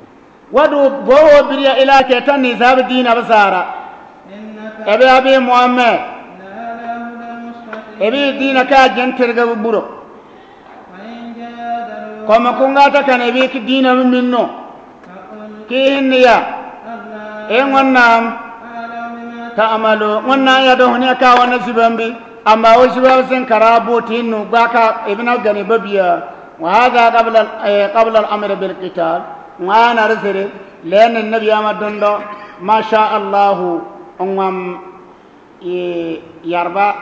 Wadu bowo biriya ila ke tan ni zab dina basara. Ebe abi Muhammad. Ebe dina ka jenterga buro. Koma kungata kane be ki dina mimmi no. Ki hinni ya. E ngonna am. Ta'malu. Ngonna ya do huni aka wana zibambi. Amba o ziba sen kara boti nu baka ibna gani babiya. Wa hadha qabla, eh, qabla al-amr bil qital. Ngwana resere. Len nabi ama dondo. Masha Allah. Ngwam, eh, yarba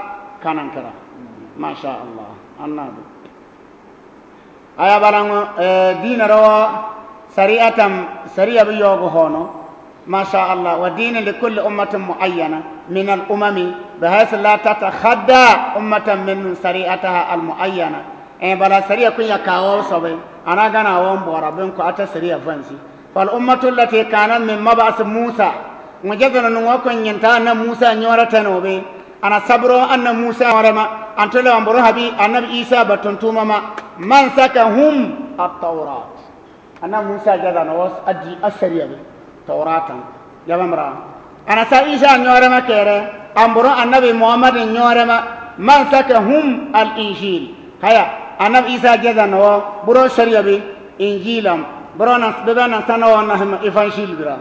kanan kara. Masha Allah. Annadu. Aya barango, eh, dina rawa sari'atam, sari'a bi yogo hono. Masha Allah. Wa dina li kulli ummatin muayyana min al umami, bihaythu la tatakhadda ummatan min sari'ataha al muayyana. Eh, bala sari'a kunya kawo sobe. Ana gana won bora ben ko ata sari'a fansi. Fal ummatu allati kanat min mab'as Musa. Ngo jadana nungo ko nyinta na Musa nyora tanobe. Ana sabro anna Musa warama. Antole amboro habi annabi Isa batuntuma ma. Man sakahum at-Taurat. Anna Musa jadana was adi asariya be. Tauratan. Jabamra. Ana sa Isa nyorama kere. Amboro annabi Muhammad nyorama. Man sakahum al-Injil. Haya. Annabi Isa jadana wa. Buro sariya be. Injilam. Bro na bebe na sana wa na hima evanjil bira.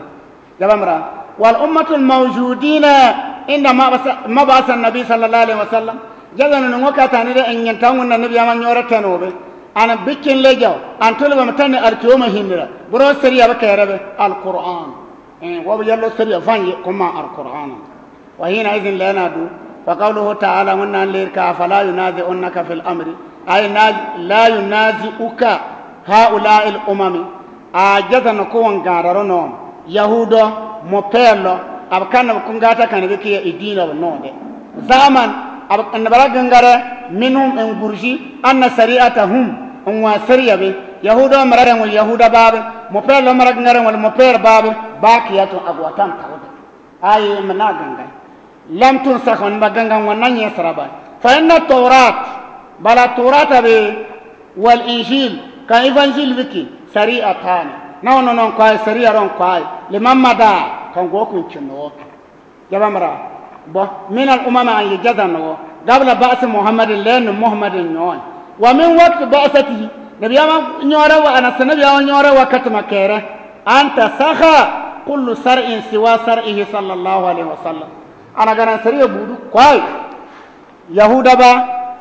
Jabamra. Wal ummatul mawjudina inda mab'asa, mab'asa nabi sallallahu alaihi wasallam. Jadana nungo katani de enyen tangun na nabi ama nyora tanobe. Ana bikin lejaw. Antole ba matani arkioma himira. Bro sariya ba kere be. Al Qur'an. Eh, wa yallo sariya fanye kuma al Qur'an. Wa hina idhin lena du, fa qawluhu ta'ala, ngunnan lirka, fala yunazi'unnaka fil amri, ay naz-, la yunazi'uka ha'ula'il umami, a jazan ko wan gararo no, Yahudo, mo pelo, ab kan kungata kan be kiya idina no de. Zaman, ab kan bara gangare, minhum en gurji, anna sari'atahum, en wa sariya be, Yahudo mara ngul Yahuda babe, mo pelo mara gangare ngul mo per babe, baqiyatun agwatan tawde. Ayi, mna gangan. Lam tunsakh, wan ba gangan wan na nyesra ba. Fa inna Tawrat, bala Tawrat be, wal Injil, kan Evanjil biki, sari'atani. Na wono non kwai, sari'a ron kwai. Liman mada, kan go kun chinno. Jabamra. Bo, min al umama an yajazan wo. Qabla ba'si Muhammadin, len Muhammadin nyon. Wa min waqti ba'satihi, nabi ama nyora wa ana sa nabi ama nyora wa katma kere. Anta sakha kullu sar'in siwa sar'ihi sallallahu alaihi wasallam. Ana ganan sariya budu kwai. Yahuda ba,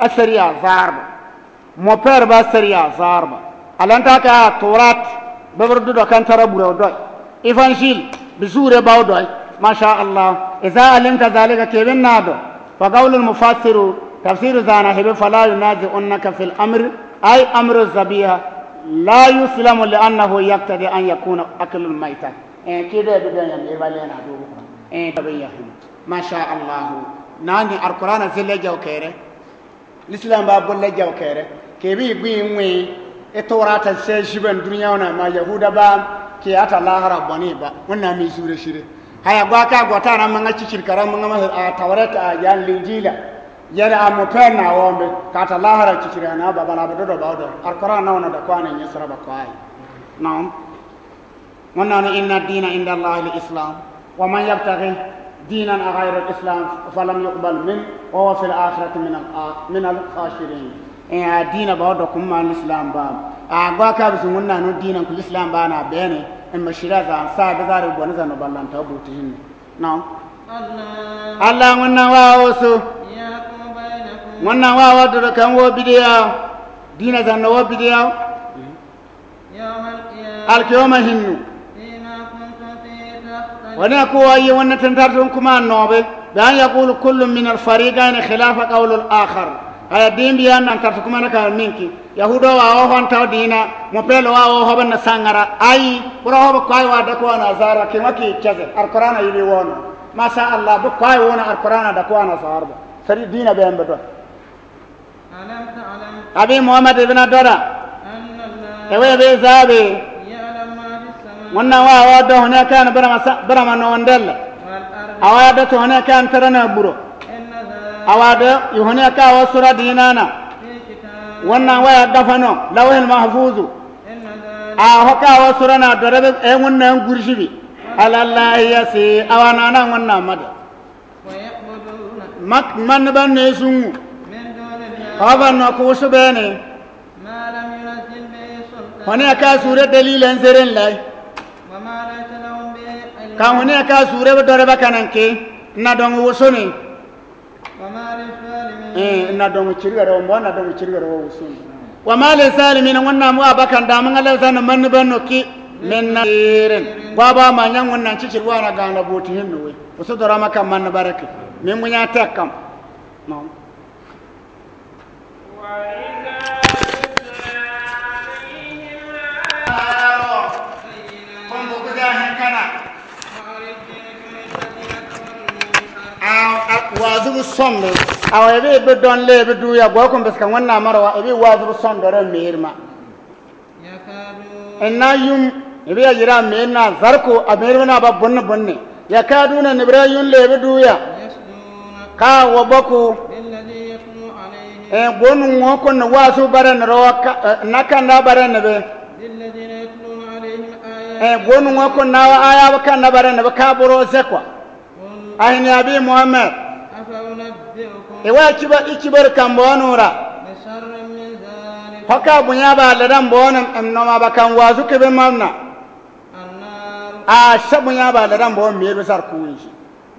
asariya zarba. Mo per ba sariya zarba. Alanta ka Tawrat, babur du do kan tara buro doi. Evanjil, bizure ba doi. Masha Allah. Iza alimta zalika kebin nado. Fa qawlul mufassiru, tafsiru zana hebe, fala yunazi'unnaka fil amr, ay amru zabiha, la yuslamu li annahu yaqtadi an yakuna aklul mayta. Eh, kide du ben yam ebalena du. Eh, tabi yahim. Masha Allah. Nani Alquran zile jaw kere. Lislam ba bolle jaw kere. Kebi gwi ngwe. E Tawrata se jiben dunya na ma Yahuda ba. Ki a ta lahara bone ba, wonna mi sure shire. Haya gwa ka gwa ta na manga cicciri kara manga ma a Tawreta a yan Linjila. Yar a mo pen na wombe, ka ta lahara cicciri na ba bala ba dodo ba odo. Alquran na wonna da kwane nyesara ba kwai. Naam. Wonna no inna dina inda Allahi al-Islam. Wa man yabtaghi dinan ghayra al-Islam falan yuqbal min wa huwa fil akhirati min al-, min al-khasirin. E, a dina ba odo kuma Islam ba. A gwa ka bisu wonna no dina ku Islam ba na bene, e ma shira za sa da zare bone za no ballanta buti hin. Naam. Allah. Allah wonna wa osu. Yahkumu bainakum. Wonna wa odo kan wo bidiya. Dina za no wo bidiya. Yawmal qiyamah. Alkiyoma hinnu. Fima kuntum fihi takhtalifun. Wone ku wa yi wonna tantartun kuma nobe. Bi an yaqulu kullun min al-fariqayni khilafa qawli al-akhar. Haya dimbi yan nan tartu kuma na ka minki. Yahudo wa o hon taw dina, mo pelo wa o hoban na sangara. Ai, kura hoba kwai wa da ko na zara, ki maki chaze. Alquran a yi wono. Masha Allah, bu kwai wona Alquran a da ko na zarba. Sari dina be ambe do. Alam ta'lam. Abi Muhammad ibn Adora. Anna Allah. Ewe be zabe. Ya'lamu ma fis samawati. Wonna wa wa do hone kan bara masa, bara mano wandel. Wal ardi. Awa do to hone kan tarana buro. Inna dhalika. Awa do yi hone ka wa sura dinana. Fi kitab. Wonna wa ya dafano, Lawhil Mahfuzu. Inna dhalika. A hoka wa sura na dorabe e wonna gurjibi. Ala Allah yasir, awa nana wonna mada. Mak man ban ne sungu. Haba no ku su bene. Hone aka sure dalilan zeren lai. Ka hone aka sure ba dore ba kanan ke. Na don wusuni. Eh, na don cirga ro mo, na don cirga ro wusuni. Wa ma li zalimin, wonna mo abakan da manga la zana man ban no ki. Min nasirin. Wa ba ma nyang wonna ci cirwa na gana boti hinno we. Usu dora maka man barake. Min munya takkam. No. Aw, aw, waazu bu sondo. Aw, ebe be don le be du ya go kon bes ka wonna mara wa, ebe waazu bu sondo re mirma. Ina yum, ebe ya yira me na zarko, a me na ba bonne bonne. Yakaduna ni bra yun le be du ya. Ka wa baku. E gonu ngo kon na wasu baran ro ka, e, na kan da baran be. E gonu ngo kon na wa aya ba kan da baran be ka boro zekwa. Ahin ya bi Muhammad. Afa unabbi'ukum. Iwa ciba, i cibar kan bono ra. Bi sharrin min dhalik. Hoka bunya ba ladan bono em no ma ba kan wazu ke be mamna. Annar. A sha bunya ba ladan bono me be sar kunji.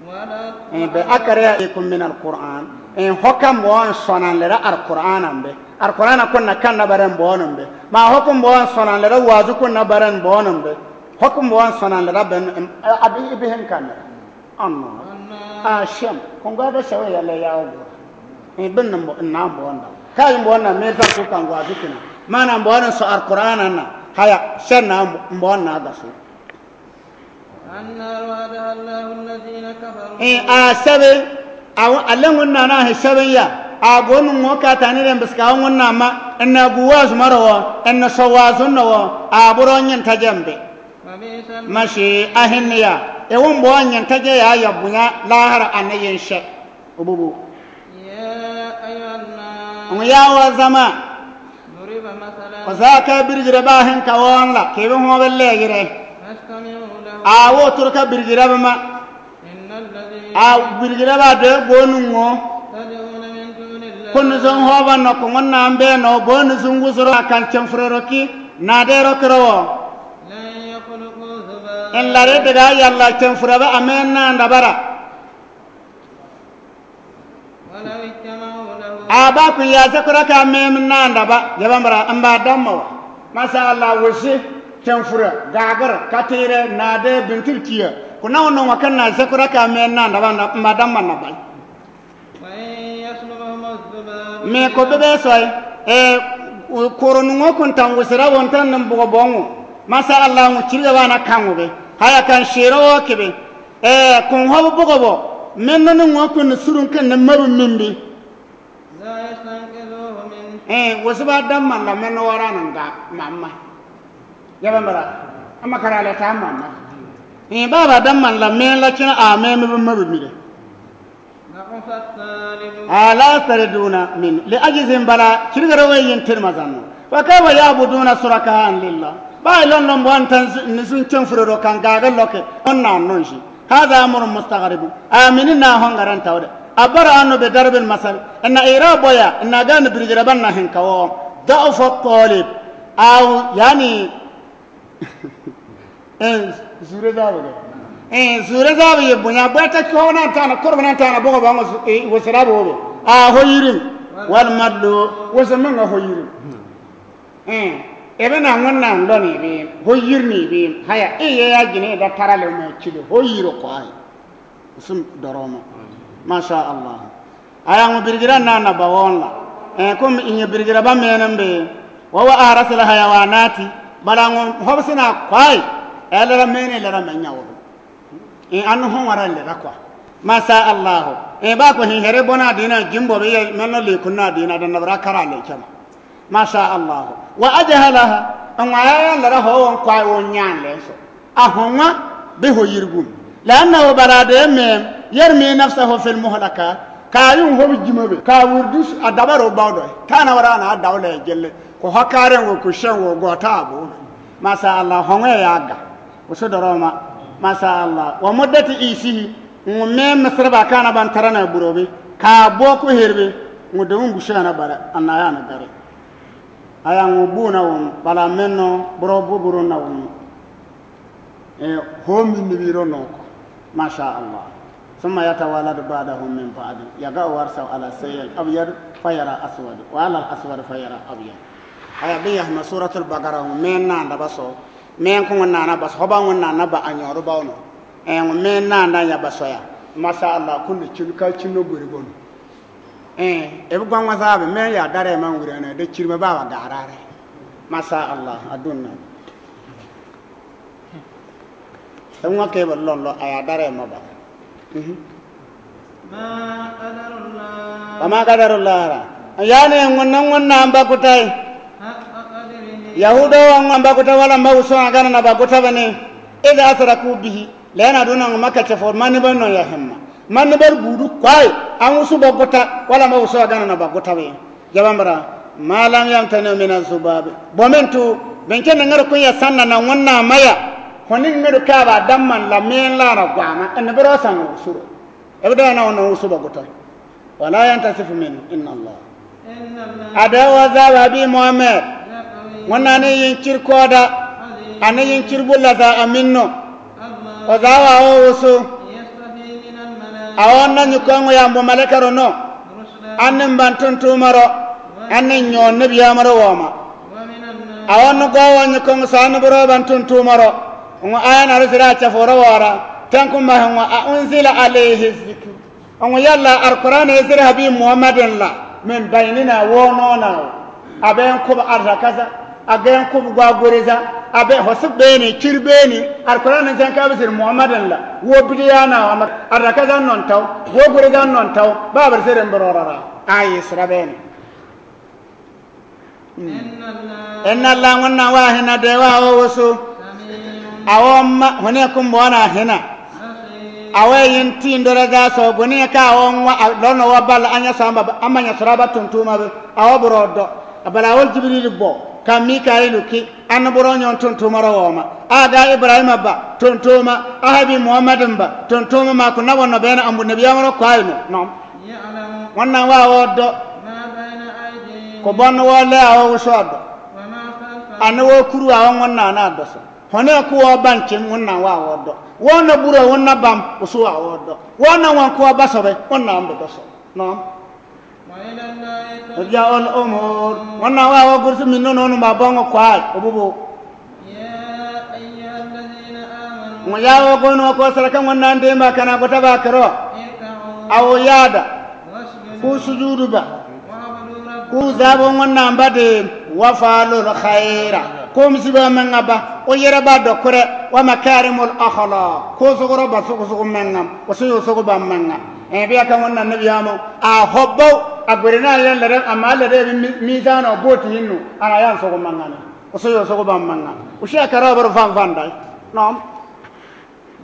Wala. E be akare ikum min alquran. E hoka bono sonan lera alquran ambe. Alquran kun na kan na baran bono be. Ma hokum bono sonan lera wazu kun na baran bono be. Hokum bono sonan lera ben em, abi ibe hen kan. Anno. A shem. Kongo da shawe ya le ya ogo. E bin nan bo na bo na. Kai bo na me ta ku kan gwa dikina. Mana bo na so alquran na. Haya, shen na bo na ga so. Annar wa'adaha Allahu alladhina kafaru. E a shabe. A wa alan wonna na he shabe ya. A gonu ngo ka tani ren biska wonna ma. Enna guwa zumaro. Enna so wa zunno. A buro nyin tajambe. Mashi ahin ya. E won bo anyan taje ya ya bunya lahara anayen she. Ububu. Ya ayyuhan nas. Mu ya wa zama. Duriba masalan. Ko za ka birgira ba hin ka won la ke be ho belle gire. Fastami'u lahu. A wo turka birgira ba ma. A birgira ba de gonu ngo. Kun zon ho ba no ko ngonna ambe no bonu zungu zoro kan cem furero ki na de ro kro. En lare daga yalla cem fura ba amen na ndabara. A ba ku ya zakura ka amen na ndaba yabambara amba damma wa. Masha Allah wusi cem fura gagar katire na de bintir kiya. Kuna wono wakan na zakura ka amen na ndaba mba damma na bai. Me ko bebe soy. E koro nungo kun tan wusira won tan nan bugo bongo. Masha Allah ngu cirga wana kangu be. Haya kan shiro wo kibe. E kun hobo bugo bo. Men no nungo kun surun kan nan mabu mimbi. E wasu ba damma la men no wara nan ga mamma. Yabambara. Ama kara le ta ma na. Ẽ, baba damman la men la kina a men me me me mire. نقص الطالب. ألا يستردون منه لعجزهم بل كيرغرو وي ينتر مزانو. وكيف يعبدون شركاء لله. Ba ilon lon bon tan nisun cen furo kan gaga loke. Onna non si. هذا أمر مستغرب. Amini na hongaran tawde. عبر عنه بضرب المثل. Ina ira boya, ina gan birgira ban na hin kawo. ضعف الطالب. Aw, yani, ẽ, zure zaba ge. Ẽ, zure zaba ye bunya bata ki ho nan tana, korba nan tana, bogo bango, ẽ, wasara bogo. A, ho yirim. والمدلول. Wasa manga ho yirim. Ẽ, ebe na ngon na ndo ni bi, ho yir ni bi. Haya, ẽ, ye ya gine da tara le mo chile, ho yiro ko ai. Usum doroma. Masha Allah. Aya ngo birgira na na bawon la. Ẽ, kum inye birgira ba menem be. وهو أحرص الحيوانات. Bala ngo hobsi na kwai. Ẽ, lera mene lera menya wo. Ẽ, anu hon wara lera kwa. Masha Allah. Ẽ, ba ko hin here bona dina jimbo be ye menno le kunna dina da na bara kara le kama. Masha Allah. وأجهلها. Ẽ, wa ya lera ho won kwai won nyan le so. A ho ŋwa be ho yirgum. لأنه bala de mem يرمي نفسه في المهلكة. Ka yun ho bi jima be. Ka wurdu a dabaro bawdo. Tana wara na daw le jelle. Ko hakare ngo ko shen ngo go ta bo. Masha Allah, ho ŋwe ya ga. Usu doroma. Masha Allah. ومدة عيشه. Ngo mem Misra ba kana ban tarana burobe. Ka bo ko herbe. Ngo de un bushana bara. Anaya na gare. Aya ngo bu na won. Bala menno buro bu buro na won. Ẽ, ho mi ni biro noko. Masha Allah. ثم يتولد بعده من بعد. يقع ورثه على الشيء الأبيض فيرى أسود، وعلى الأسود فيرى أبيض. Aya bi ya ma Suratul Baqara, men na da baso. Men ko na na baso, ho ba na na ba anyoro ba ono. Ẽ, men na da ya baso ya. Masha Allah, kun ni chin ka chin no guri bon. Ẽ, e bu gwa ŋwa zabe, men ya dare man wure na, de chirma ba wa garare. Masha Allah, adunna. Ẽ, ŋwa ke ba lon lo aya dare ma ba. Mhm. ما قدروا الله. وما قدروا الله. Yani, ŋwa na ŋwa na amba kutai. حق قدره. Yahuda wa ŋwa amba kutai wala ma uso agana na ba kuta bane. إذ أشركوا به. Lena duna ŋwa maka che for mani ba no ya hemma. Mani bar budu kwai. An usu ba kuta wala ma uso agana na ba kuta be. Jabambara, ما لم يمتنعوا من الذباب. Bomentu, benke na ngaro kunya sanna na ŋwa na maya. Honi ngaro ka ba damman la men la na gwama, en bero san usuro. Ebda na ŋwa na usu ba kuta. ولا ينتصف منه، إن الله. Ada wa zaba bi Muhammad. Ŋwa na ne yin chir koda. Ane yin chir bulla za aminno. O za wa o usu. Awon na nyukongo ya mbo malekaro no. Anne mban tuntumaro. Anne nyo nebiyamaro woma. Awon no gwa won nyukongo sa anne buro ban tuntumaro. Ngo aya na risira chaforo wara. Tankum ma ngo أأنزل عليه الذكر. Ngo yalla Alquran ezir habi Muhammadin la. من بيننا wono na. Abe en kub arda kaza. Age en kub gwa guriza. Abe hosuk beni, chir beni. Alquran en zen ka bisir Muhammadin la. Wo bidiya na wa mak-, arda kaza non taw. Wo guriza non taw. Babar sirin bororara. Ayi sira beni. إن الله ŋwa na wa hina de wa o usu. Awo ma, hone kum bona hina. Awe yin tin dora da so guni ka o ŋwa, a, lono wa bal anya samba, amanya sura ba tuntuma be. Awo buro do. Abala wol Jibril bo. Ka Mikailu ki, an buro nyon tuntumaro woma. Aga Ibrahim ba, tuntuma. Ahabi Muhammadin ba, tuntuma ma kuna wono bena ambu nebiyamaro kwaino. No. يعلم Ŋwa na wa wo do. ما بين أيديهم Ko bon wo le awo usu do. وما خلفهم Ani wo kuru awo ŋwa na na do so. Hone ku wo ban chin ŋwa na wa wo do. Wo na buro wo na bam usu wa wo do. Wo na wan ku wo baso be, ŋwa na ambu do so. No. وإلى الله ترجع الأمور. Ŋwa na wa wo gursu minno no no ma bongo kwai. Obubu. يا أيها الذين آمنوا Ŋwa ya wo gono ko saraka ŋwa na ndemba kana gota ba kero. اركعوا Awo yada. واسجدوا Ku sujudu ba. واعبدوا ربكم Ku zabo ŋwa na mbade. وافعلوا الخير Ku misiba menga ba. O yera ba do kure. ومكارم الأخلاق Ku suguro ba sugu sugu menga. O sugu sugu ba menga. E biya ka ŋwa na nebiyamo. A hobbo. A gurina yan lere. Ama lere mi, mi zano boti hinnu. Ana yan sugu menga na. O so yo so ko bammaŋa. O si a kara bar fan fan dai. Naam.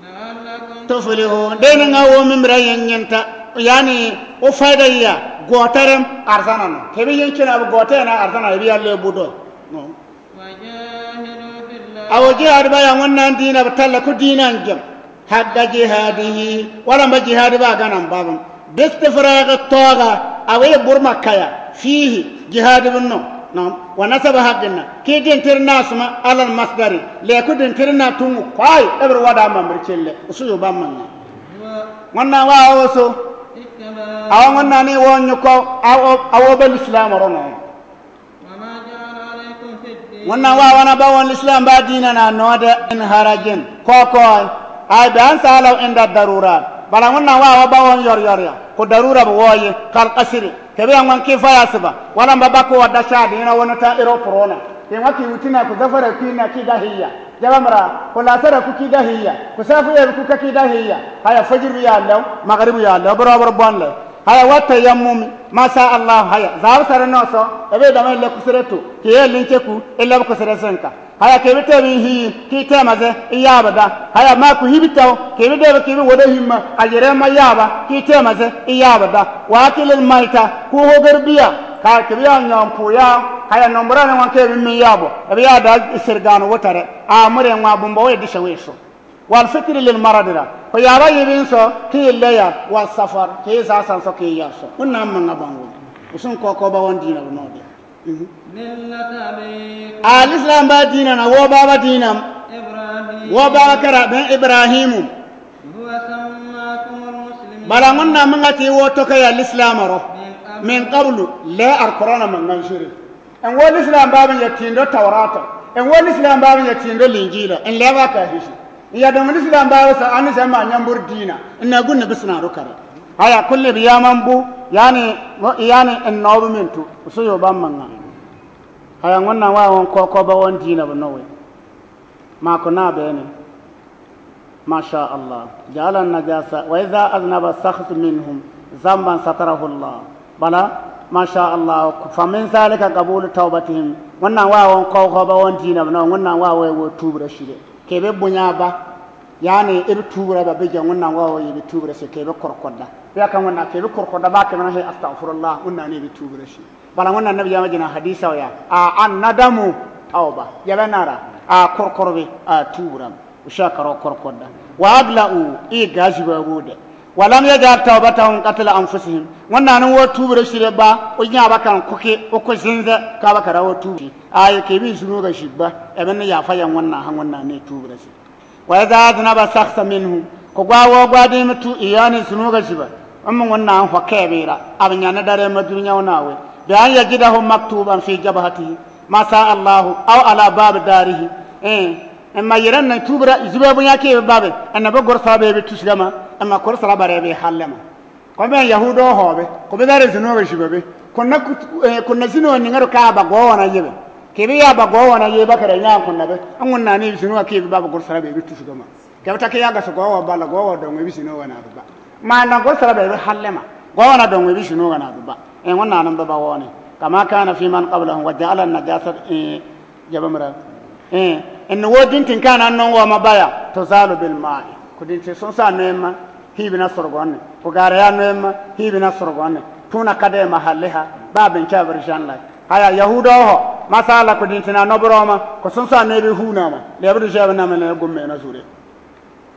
لعلكم تفلحون. Deni ŋa woo mimbira yee nyenta. Yaani, o fayda ya, gotarem arzana no. Kebe yee kina bu gotana arzana, ebi yalle budo. Naam. وجاهدوا في الله. Awo jihad ba ya ŋwannaan diina bi talla ku diina n jem. حق جهاده. Wala mba jihad ba ganan babam. باستفراغ الطاقة. Awo ye burma kaya. فيه. Jihad bi no. Naam. ونصب حق. Ki din tir na suma على المصدر. Le ku din tir na tungu kwai. Eber wada mambir celle. O so yo bammaŋa. Ŋwannaan wa awo so. Awo ŋwannaan ni woo nyuko. Awo, awo ba Islam ro no. وما جعل عليكم في الدين. Ŋwannaan wa wana ba won Islam ba diina na no de. من حرج. Koko. Ai be an sala عند الضرورة. Bala ŋwannaan wa wa ba won yor yor ya. Ko darura bi woo ye. كالقصر. Kebe ya ŋwan ki faya siba. Wala mba ba ko wada sha diina wona ta iro prona. Ki ŋwa ki wutina ku zafara ki na ki dahiya. Jaba mara, ku lasara ku ki dahiya. Ku safu ye ku ka ki dahiya. Haya fajir ya law, magrib ya law, boro boro bon le. Haya wa tayammum, masha Allah, haya. Zabu sara no so, ebe da mai le kusere tu, ki ye lince ku, illa ku sere senka. Haya ke bi te bi hi, ki te maze, iya bada. Haya ma ku hi bi taw, ke bi de bi ki bi wada himma, a yere ma yaba, ki te maze, iya bada. Wa akilil maita, ku hogar biya, ka ke bi ya nyam pu ya, haya nombra ne wan ke bi mi yabo, ebi ya da isirgano wotare, a mure ŋwa bumbo we disa we so. والفطر للمرض ra. Ko yaba yibin so, ki leya, والسفر, ki sa san so ki ya so. Ŋwannaan maŋa bangu. O so ŋ koko ba won diina bi no de. Mhm. ملة أبيكم Al Islam ba diina na woo baba diinam. إبراهيم Woo baba kara ben Ibrahimu. هو سماكم المسلمين Bala ŋwannaan maŋa ti woo toka ya Islam ro. من قبل Min qablu, le Alqurana maŋa n siri. En woo Islam ba ben ya tindo Taurata. En woo Islam ba ben ya tindo Linjila. En le ba ka hisi. Ya doŋ Islam ba wasa ani zama nyambur diina. Ina gunna bisna ro kara. Haya kulli bi yaman bu, yaani, yaani en no bu mintu. O so yo bammaŋa. Haya ŋwannaan wa won koko ba won diina bi no we. Ma ko na bene. Masha Allah. جعل النجاسة، وإذا أذنب شخص منهم ذنبا ستره الله. Bala, masha Allah. فمن ذلك قبول توبتهم. Ŋwannaan wa won koko ba won diina bi no, ŋwannaan wa woo tuubira sire. Kebe bunya ba. Yaani, ebi tuubira ba bi ja ŋwannaan wa woo ebi tuubira sire kebe korkoda. Ya ka ŋwannaan kebe korkoda ba kebe na he astaghfirullah, ŋwannaan ebi tuubira sire. Bala ŋwannaan nabi yama jina hadisa ya. A, الندم توبة. Yaba nara. A, korkor bi, a, tuubira. O si a kara korkoda. وأقلعوا, i gazi ba wude. ولم يجعل توبتهم قتل أنفسهم. Ŋwannaan woo tuubira sire ba, o nya ba kan koke, o ko zinze, ka ba kara woo tuubira. Ayi ke bi zunu ga ziba, ebe na ya fa ya ŋwannaan ha ŋwannaan ne tuubira sire. وإذا أذنب شخص منهم. Ko gwa woo gwa diimi tu i yaani zunu ga ziba. Amma ŋwannaan ho ke bi ra, a bi nyana dare ma duniya wona we. بأن يجده مكتوبا في جبهته. Masha Allah, أو على باب داره. Eh, en ma yere na tuubira, ziba bunya ki babe, en na ba gor sara be bi tusgama, en ma gor sara bare bi hallema. Ko be Yahudo ho be, ko be dare zino be ziba be. Ko na kut-, eh, ko na zino ni ŋaro ka ba go wana yebe. Ke be ya ba go wana yebe kare nya ko na be. An ŋwannaan ni zino ki ba ba gor sara be bi tusgama. Ke bata ke ya ga so go wa bala go wa doŋ ebi zino ga na du ba. Ma na gor sara be be hallema. Go wa na doŋ ebi zino ga na du ba. E ŋwannaan be ba woni. كما كان في من قبلهم وجعل النجاسة, eh, jaba mara. Eh, en woo dintin ka na no wa ma baya. تزال بالماء. Ko dintin sunsa no emma. Hiibi na sorgonne. Ko gaara ya no emma. Hiibi na sorgonne. Tuna kade ma halli ha. Ba ben ka bar janna. Haya Yahudo ho. Masala ko dintin na no broma. Ko sunsa no ebi huna ma. Le abdu jaba na ma le gumme na zure.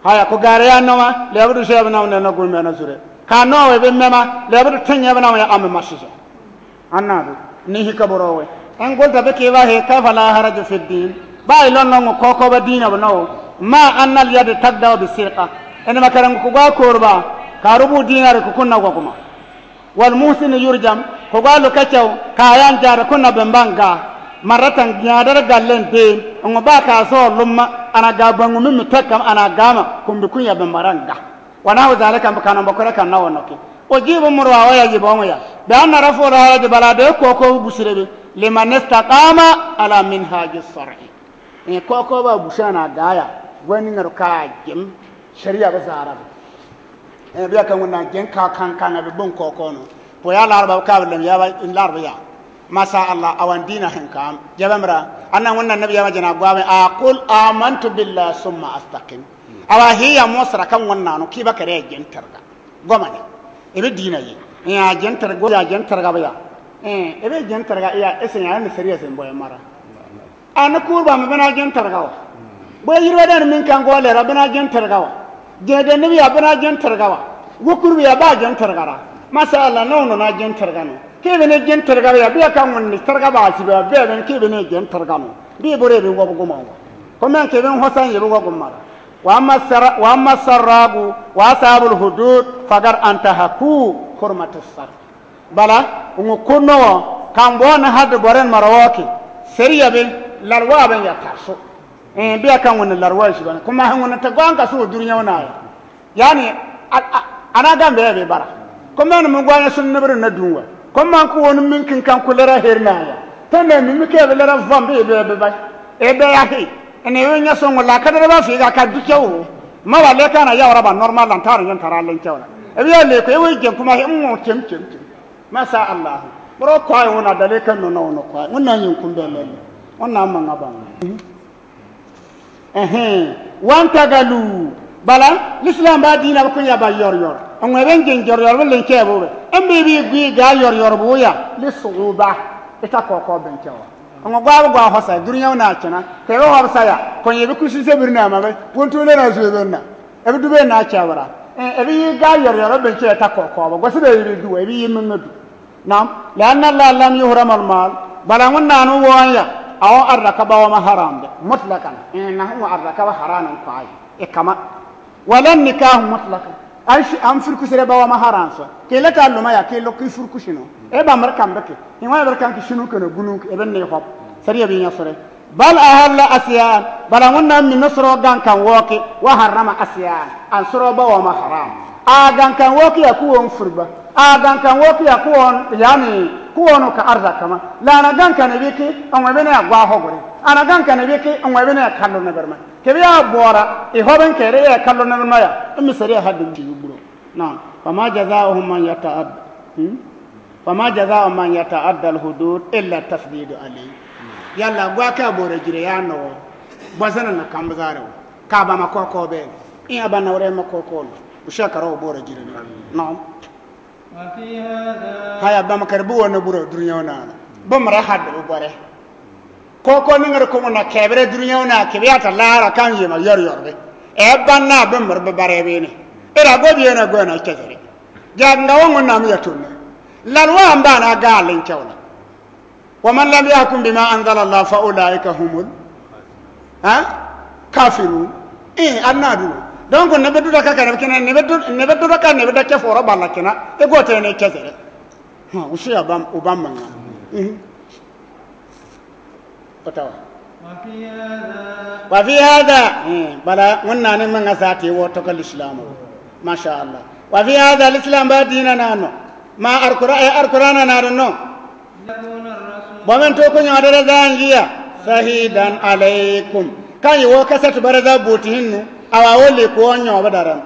Haya, ko gaara ya no ma, le abdu jaba na ma na gumme na zure. Ka no we be mema, le abdu tanya ba na ma ya amme masija. Anna du, ni hika boro we. En golta be ke ba he, كيف لا حرج في الدين. Ba ilo no ŋo koko ba diina ba no. مع أن اليد تقطع بالسرقة. En ma karan ko ga korba, ka rubu dinar ko kunna go kuma. والمحسن يرجم, ko ga lukacaw, ka yan jara kunna bemba nga, maratan nyadar gallen de, ngo ba ka so lumma, ana ga bangu mi mitakam, ana gama, kumbi kunya bemba ra nga. ونحو ذلك, mbi kanan bokore kan na wono ki. O jibu murwa wa ya jibu ngo ya. Be an na rafu ra di bala de koko busire be, لمن استقام على منهاج الشرع. Eh, koko ba busa na gaya, wani ŋaro ka jim, sharia ba zara ba. Eh, biya kan ŋwannaan jin ka kan kan be bon koko no. Po ya larba ka be lem ya ba, in larba ya. Masha Allah, awan diina hen kaam. Jabamra, anna Ŋunan nabi ya ma jana gwawe, a, qul amantu billahi summa istaqim. Awa hiya mosra kan Ŋunan no, ki ba kare jentarga. Gomane. Ebe diina yi. Ya jentarga, ya jentarga ba ya. Eh, ebe jentarga ya, ese ya ni serious en boy mara. Ana kurba me bena jentarga wa. Bo yirwa dan min kan gole ra bena jentarga wa. Je de nibi ya bena jentarga wa. Wo kurbi ya ba jentarga ra. Masha Allah, no no na jentarga no. Ke bene jentarga wa ya, biya kan wonni targa ba si ba, biya ben ke bene jentarga no. Bi bore bi wo goma wa. Ko men ke ben hosan ye wo goma ra. Wa amma sara-, wa amma sarraqu wa ashabul hudud faqad antahaku hurmatus sarq. Bala, ŋu kunno, kan bo na had boren mara woki, sariya be, larwa be ya tarso. Eh, biya kan wonni larwa si bana. Kuma han wonni ta gwan ka su duniya wana ya. Yani, a, a, ana gambe be bara. Kuma ni mun gwan sun ne bere na dunwa. Kuma ku wonni min kin kan kulera herna ya. Tande mi mi ke be lera vam be, be, be, be. E be ya he. Ene yo nya songo la kadere ba fi ga ka duke wo. Ma wale kana ya wara ba normal lan taro yan tara len chawla. E biya le ko e wo jen kuma he mo chem chem chem. Masha Allah. Boro kwai wona dale kan no no no kwai. Wona yin kun be le. Wona manga ba. Ehe. Wantagalu. Bala, l'islam ba diina ba kun ya ba yor yor. An weben jen yor yor, wala len ke bo be. An be bi gui ga yor yor bo ya. Li su'uba. Ita ko ko ben kewa. An gwa gwa hosa, duniya na kena. Ke wo hosa ya. Kon ye bi kusi se birna ma be. Won to le na zuwe benna. Ebe dube na chawara. Eh, ebe yi ga yor yor ben che ta ko ko ba. Gosi be yi du, ebe yi men du. Naam, li'anna Allah lam yuhram al-mal. Bala Ŋunan no wo ya. Awo arda ka ba wo ma haram de. Mutlaqan. Eh, na hu arda ka ba haram ko ai. E kama. Wala nikah mutlaqan. Ai shi an furkusire ba wo ma haram so. Ke la ta luma ya ke lo ki furkusino. E ba mar kan beke. Ni wa bar kan ki shinu kana gunu e ben ne hop. Sariya bi nya sore. Bal ahalla asya'an, bala Ŋunan mi no soro gankan woki, wa harrama asya'an, an soro ba wo ma haram. A gankan woki ya ku won furba. A gankan woki ya ku won, yani, ku won ka arda kama. La ana gankan biki, an webene ya gwa hogore. Ana gankan biki, an webene ya kallo na berma. Ke biya bora, i hoben kere ya kallo na berma ya. Imi sariya hadin ti yubro. Naam. Fama jaza'uhum man yata'adda. Hmm? Fama jaza'u man yata'adda al-hudud illa tasdidu alayhi. Yalla gwa ka bora jire ya no. Bwa zana na kambazare. Ka ba ma koko be. In aba na wure ma koko no. Usha karo bora jire no. No. Haya ba ma karbu wona bura duniya wona. Ba mara had bore. Koko ni ŋar ko na kebere duniya wona kebiya ta lara kan yema yor yor be. E banna be mur be bare be ni. Era go bi na go na kebere. Ja nga wo Ŋunan mi ya tunne. Larwa amba na ga len chawna. Wa man lam yahkum bima anzala Allah fa ulaika humul, ha? Kafirun. Eh, anna du. Donc, ne be du da ka ka, ne be du, ne be du da ka, ne be da ke foro bala kena. E go te ne kebere. Ha, usi ya bam, u bam manga. Mhm. Otawa. Wa fi hadha, eh, bala Ŋunan ni manga sati wo to kal Islam. Masha Allah. Wa fi hadha al-Islam ba diina na no. Ma al-Qur'an, eh, al-Qur'an na no. Bo men to ko nyo dara zanjiya. Shahidan alaykum. Kan yi wo kasat bara za buti hinnu. Awa wo le ko nyo ba daram.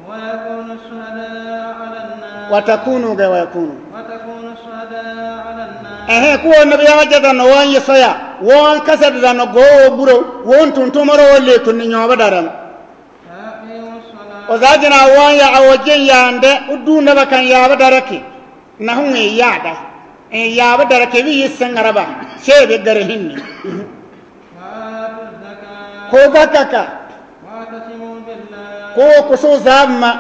ويكون الشهداء على الناس. Wa takunu ga wa yakunu. وتكون الشهداء على الناس. Ehe, ku won nabi ya jada no won yi soya, won kasada no go wo buro, won tun tumoro wo le tun ni nyoba daram. فأقيموا الصلاة. O za jina won ya awo jen ya nde, udu na ba kan ya ba daraki. Na hun ya da. E ya ba daraki bi yi sangara ba. Se be gare hinni. وآتوا الزكاة. Ko zakaka. واعتصموا بالله. Ko kusu zabma.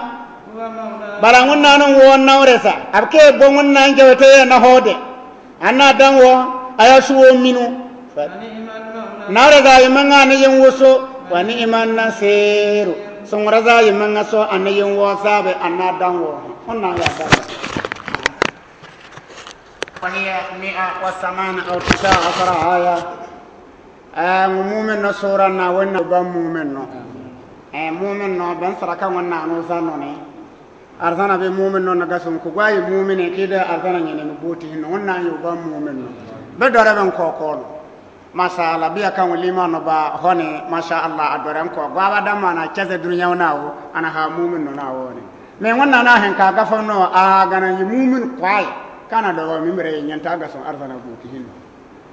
هو مولاكم. Bara Ŋunan no won nauresa. Abke bo Ŋunan jawete na hode. Anna dan wo, aya suwo minu. فنعم المولى. Nauresa yi manga na yin wuso. Wa ni'man nasiru. Sungresa yi manga so anna yin wo sabe anna dan wo. Ŋunan ya dan. وهي مائة وثمانية أو تسعة عشر آية. Eh, ŋu mumin no sura na wenna ba mumin no. Eh, mumin no ben saraka wenna no zano ne. Arzana be mumin no na gasun ku gwayi mumin e kida arzana nyene no buti hinno wenna yo ba mumin no. Be dore ben kokolo. Masha Allah, biya kan liman no ba hone, masha Allah, adoran ko. Gwa ba dama na keze duniya na wo, ana ha mumin no na wo ne. Me wenna na hen ka gafa no, a gana yi mumin kwai. Kana dɔgɔ mimbire yɛ nyɛnta a gaso arzana buki hin.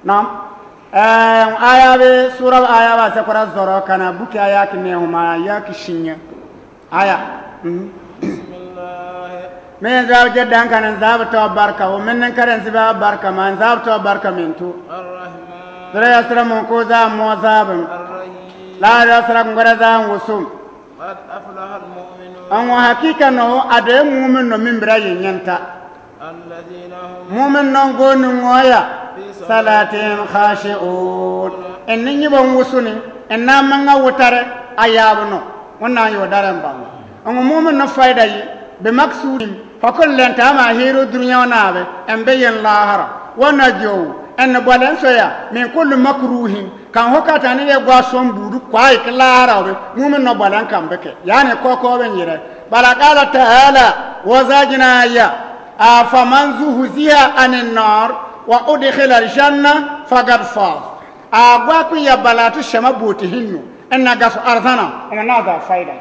Naam. Ee, aya be, sura aya ba se kura zoro kana buki aya ki ne huma ya ki shinya. Aya. Mhm. Bismillah. Men zaabu jeddan kana zaabu to barka, o men nan karen ziba barka, man zaabu to barka men tu. Ar-Rahman. Sura ya sura mun ko za mo zaabu. Ar-Rahim. La ya sura ngora za wusum. Qad aflaha al-mu'minun. An wa hakika no, a de mu'min no mimbira yɛ nyɛnta. Alladhina hum. Mu'min no gooni ŋɔya. Fi salatihim khashi'un. Ɛn ni nyiba wusuni, ɛn na manga wutare, a yaabu no. Ŋun na yo dare mbaŋa. An mu'min no fayda yi, bi maksudihim. Hokon lɛnta ma hero dunya na be, ɛn be yɛn lahara. Wa najawhu, ɛn bɔlɛn soya, min kulli makruhin. Kan hoka tani ye gwa som budu kwai ki lahara be, mu'min no bɔlɛn kan be kɛ. Yani koko be nyire. Bala qala ta'ala, wa zajina ya, a, faman zuhziha anin nar, wa udkhila al-janna, faqad faz. A gwa ku ya bala tu shema buti hinnu, ɛn na gaso arzana, ɛn na ga fayda.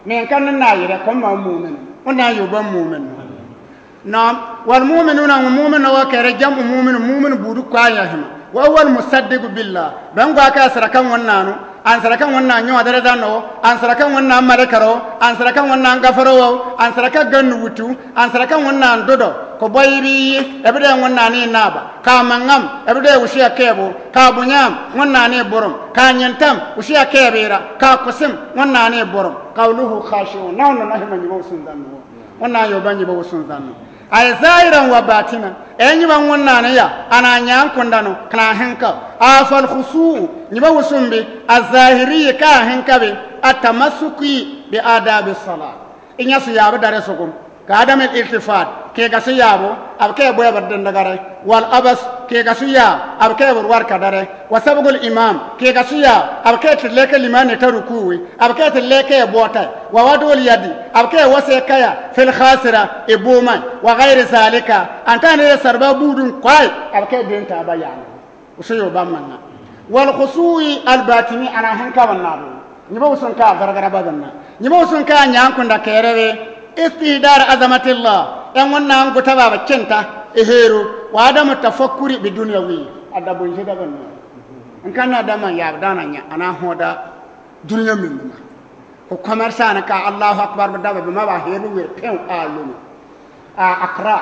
Men kan na yire ko ma mu'min. O na yo ba mu'min. Naam, wal mu'minuna, mu'min no wa kere jam'u mu'min, mu'min budu kwa ya hima. Wa huwa al-musaddiqu billah. Bɛn gwa ka sara kan ŋun na no, an sara kan ŋun na nyo dare da no, an sara kan ŋun na malekaro, an sara kan ŋun na gafaro, an sara kan gannu wutu, an sara kan ŋun na dodo. Ko boy bi, e bi de ŋun na ni naba. Ka maŋam, e bi de wusiya kebo. Ka bunyam, ŋun na ni borom. Ka nyɛntam, wusiya kebira. Ka kusim, ŋun na ni borom. Qawluhu khashi'un. Na ŋun na hima nyiba wusun danu. Ŋun na yo ba nyiba wusun danu. Ay zahiran wa batinan. E nyiba ŋun na ni ya, ana nyan kundano, kana hinka. A fal khushu'u, nyiba wusun bi, az-zahiri ka hinka bi, at-tamassuki bi adabi salat. Inya su yaabu dare sugum. Ka adam al-iltifat, ke gasu yaabu, ab ke boy bar dendagare. Wal abas, ke gasu ya, ab ke bar warka dare. Wa sabqul imam, ke gasu ya, ab ke tilleke limani ta rukuwi, ab ke tilleke bota. Wa wadul yadi, ab ke wase kaya, fil khasira, ibuma. Wa ghairi zalika, anta ne sarba budun kwai, ab ke dinta bayana. Usu yo ba maŋa. Wal khushu'i al-batini, ana hinka banna do. Nyiba wusun ka gargara ba banna. Nyiba wusun ka nyan kunda kere be. Istihdar azamatillah. Ɛn ŋun na ŋuta ba ba kinta. Ehero. Wa adamu tafakkuri bi dunyawi. Adabun jida banna. Nkan na dama ya dana nya. Ana hoda dunya min ma. Ko commerçant na ka Allahu Akbar ba daba bi ma ba hebu wer pen a lunu. A Accra,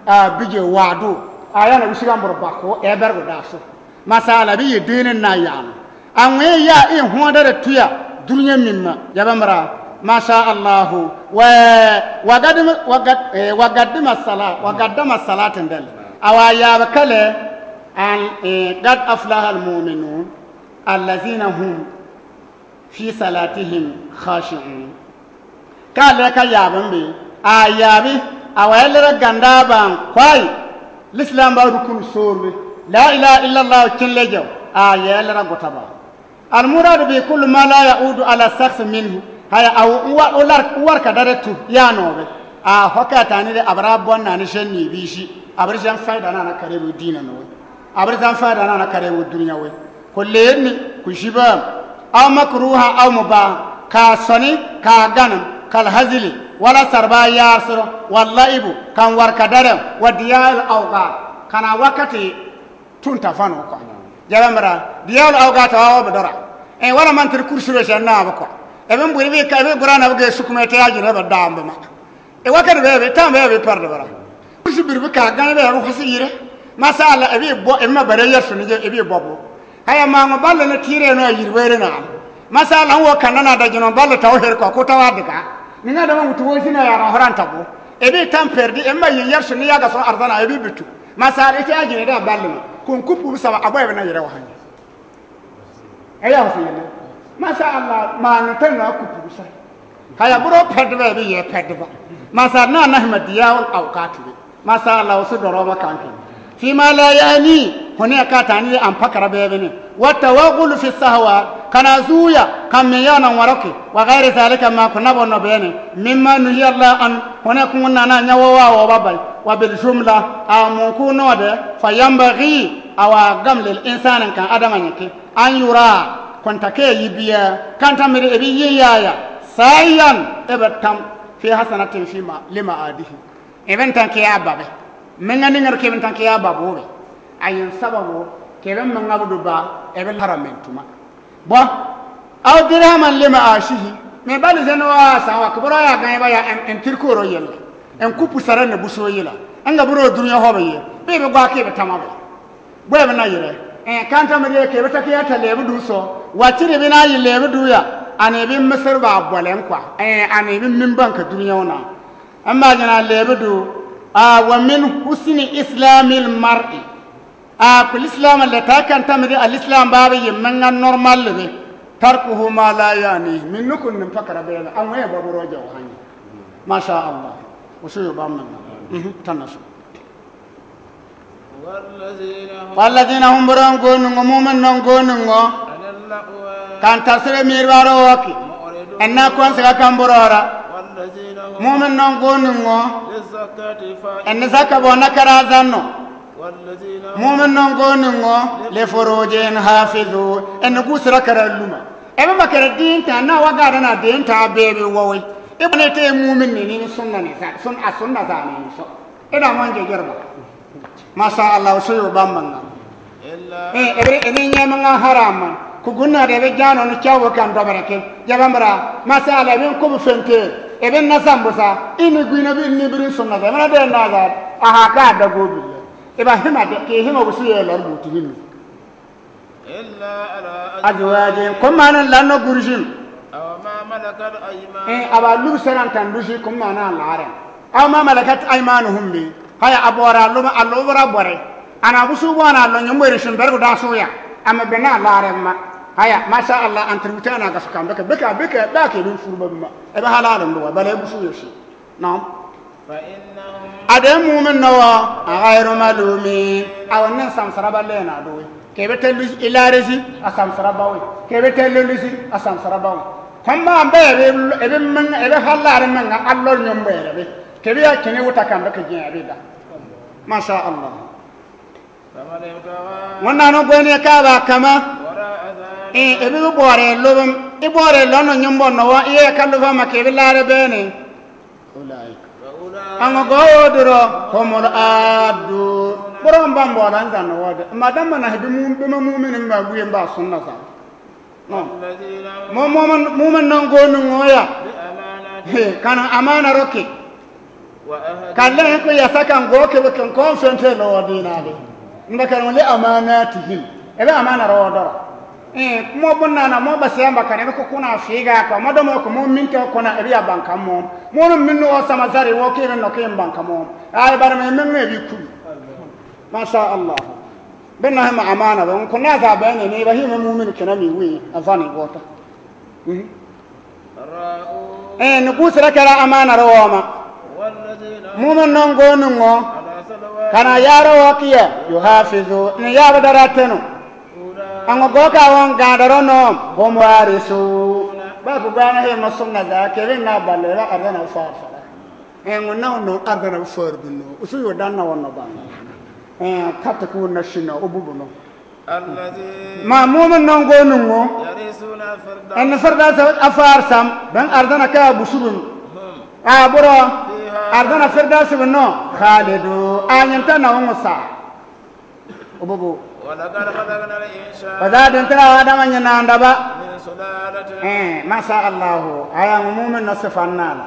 a bije wadu, a yana wisiga mbor bako, e bergo daso. Masala bi ye dene na yana. A ŋwe ya i hondare tuya, dunya mimma, ya bamra. Masha Allahu. Wa, wa gaddama, wa gad-, eh, wa gaddama sala-, wa gaddama salatan dal. Awa ya bakale, an, eh, qad aflaha al-mu'minun, allazina hum fi salatihim khashi'un. Ka lɛ ka yaabi mbe, a yaabi, a wa yɛlɛra ganda ban kwai, Lislam ba rukun sorbe, la ilaha illallah kin lejo, a yɛlɛra gota ba. Al muradu bi kullu ma la ya'udu ala shakhs minhu, haya a wa, wa, wa warka dare tu, ya no be. A hoka tani de abra bon na ni shen ni bishi, abra shen faida na na kare bu dina no. Abri zan faida na na kare wo dunya we. Ko leni, ko jiba. Aw makruha, aw mubah. Ka soni, ka ganan, kal hazili. Wala sarba yar soro, wal laibu, kan warka dare, wa diyal awqat. Kana wakati tunta fano kwa. Jabamra, diyal awqat wa wa badara. E wala man tir kursi we shanna ba kwa. Ebe mburi bi ka, ebe gurana ba ge sukume te ajire ba damba ma. E wakati be, be, tam be, be, perde bara. Kursi biri bi ka gani be, ru hasi yire. Masala, e bi bo, e ma bare yar suni je, e bi bo bo. Haya ma ngo balle na tire no yir were na. Masala wo kanana da jino balle taw her ko, ko tawa diga. Ni nga da ma mutu wo sina ya ro horan tabo. E bi tam perdi, e ma yin yar suni ya ga so arzana, e bi bitu. Masala ite ajine da balle ma. Kun kupu saba, abo e na yire wa hanya. Aya hosiyene. Masha Allah, ma ni tanga kupurusa. Haya buro pedba bi ye pedba. Masha na nahma diyawul awqat bi. Masha Allah, usu doro ba kanki. Fima la yani, hone ka tani an pakara bebene. Wa tawaghul fi sahwa, kana zuya, kan me yana waraki. Wa ghairi zalika ma kuna bono bene. Mimma nuhiya Allah an, hone kunna na nyawo wa wa babai. Wa bil jumla, a mun kuno de, fa yanbaghi, awa gam lil insani kan adama nyeke. An yura, konta ke yibiya, kanta miri ebi yiyaya, sayan, ebe tam, fi hasanatin fi ma, lima adihi. Ebe ntan ke ababe. Meŋa niŋa du keben taŋ ki ya ba boobe. Ayin sababu keben meŋa bu du ba, ebe haram en tuma. Bɔ, aw dirhaman li ma'ashihi. Me bali zeno wa sa wa kiboro ya gaŋ ba ya en, en tirkoro yella. En kupu sara ne buso yella. En ga boro dunya hobe ye. Be be gwa kebe tama be. Bɔ ebe na yire. Eh, kanta me de kebe taki ya ta lebu du so. Wa tiri bi na yi lebu du ya. Ani bi Misir ba bɔlen kwa. Eh, ani bi min banka dunya ona. Amma jana lebu du, a, wa min husni islamil mar'i. A, kul islam le ta kan tamidi al islam babu yimmen ngan normal le be. Tarkuhu ma la yani. Min nukun nim fakara be la. An waye babu roja wa hanyi. Masha Allah. Usu yo bamman. Mhm, tanasu. والذين هم Walladina hum buron gonu ngo, mumin non gonu ngo. عن اللغو Kan tafsir mir baro waki. معرضون Enna kon siga kan burora. والذين هم Mumin non gonu ngo. للزكاة فاعلون Enna zaka bona kara zanno. والذين هم Mumin non gonu ngo. Li furujihim hafizun. Enna gusra kara luma. Ebe makara dinta na waga dana dinta bebe wowe. Ebe ne te mumin ni ni sunna ni sa, sun a sunna sa ni so. Eda manje jarba. Masha Allah, so yo bamman. إلا Eh, ebe, ebe nyama nga haram man. Ku gunna de be jano ni chawo kan do barake. Jabambara, masha Allah, ebe ko bu fente. Ebe na sambusa. Ini guina bi ni birin sunna de. Mana de na ga. Aha ka da go bi. Eba hima de, ke hima bu su ye lor bu ti himi. إلا على Azwajin, ko manan lanno gurjin. أو ما ملكت أيمانهم Eh, aba lub saran tan dusi ko manan laren. Aw ma malakat aymanuhum bi. Haya abora luma alubra bore. Ana busu bona lo nyumwe rishin bergu da suya. Ama bena laren ma. Haya, masha Allah, antrutana ga sukan beka, beka, beka, beka bin furba ma. Ebe halalan do, bale busu yoshi. Naam. فإنهم Ade mumin no wa, ghayru malumin. Awa nan samsara ba lena do. Kebe tellu isi ilarisi, a samsara ba we. Kebe tellu isi, a samsara ba we. Kamma ambe ebe, ebe men, ebe halare men nga allo nyombe ebe. Kebe ya kene wuta kambe ke jin ebe da. Masha Allah. فمن ابتغى Ŋun nanu gweni ka ba kama. وراء ذلك Eh, ebe bore lobum, i bore lono nyombo no wa, iye ka loba ma kebe lare bene. Ulaika. فأولئك Aŋa go duro humul addu. Boro mbambo lan zan wode. Madam mana hebi mu, bi ma mumin ma guye mba sunna sa. No. والذين هم Mo, mo, mumin non gonu ngo ya. بأماناتهم He, kana amana roke. وعهدهم Kalle ko ya saka ngo ke ko kon fente lo dina de. Mba kan li amanatihim. Ebe amana ro doro. Eh, mo bonna na mo basiamba kan ebe ko kuna figa ko mo do mo ko mo min to kona ebe ya banka mo. Mo no min no sama zari wo ke no ke banka mo. Ay bar me men me bi ku. Masha Allah. Benna hema amana ba ko na za bene ne ba hima mumin kana mi wi afani gota. Mhm. راءون Eh, nuku sira kara amana ro ma. والذين هم Mumin non gonu ngo. على صلواتهم Kana yaro wakiya. Yuhafizu. Ni yaba daratenu. أولئك Aŋa go ka won ga daro no. Hum warisu. Ba ku gana he masunna ga kebe na balle ba ardana far fara. Eh, ŋun na won no ardana far bino. Usu yo dan na won no ba. Eh, kata ku na shino ububu no. الذين Ma mumin non gonu ngo. يرثون الفردوس En firdaus afar sam, ben ardana ka busubun. هم A boro, فيها ardana firdaus no, khalidu, anyanta na won sa. Ububu. ولقد خلقنا الإنسان Wada din tira adama nyina ndaba. من سلالة Eh, masha Allah. Aya mumin no sifannala.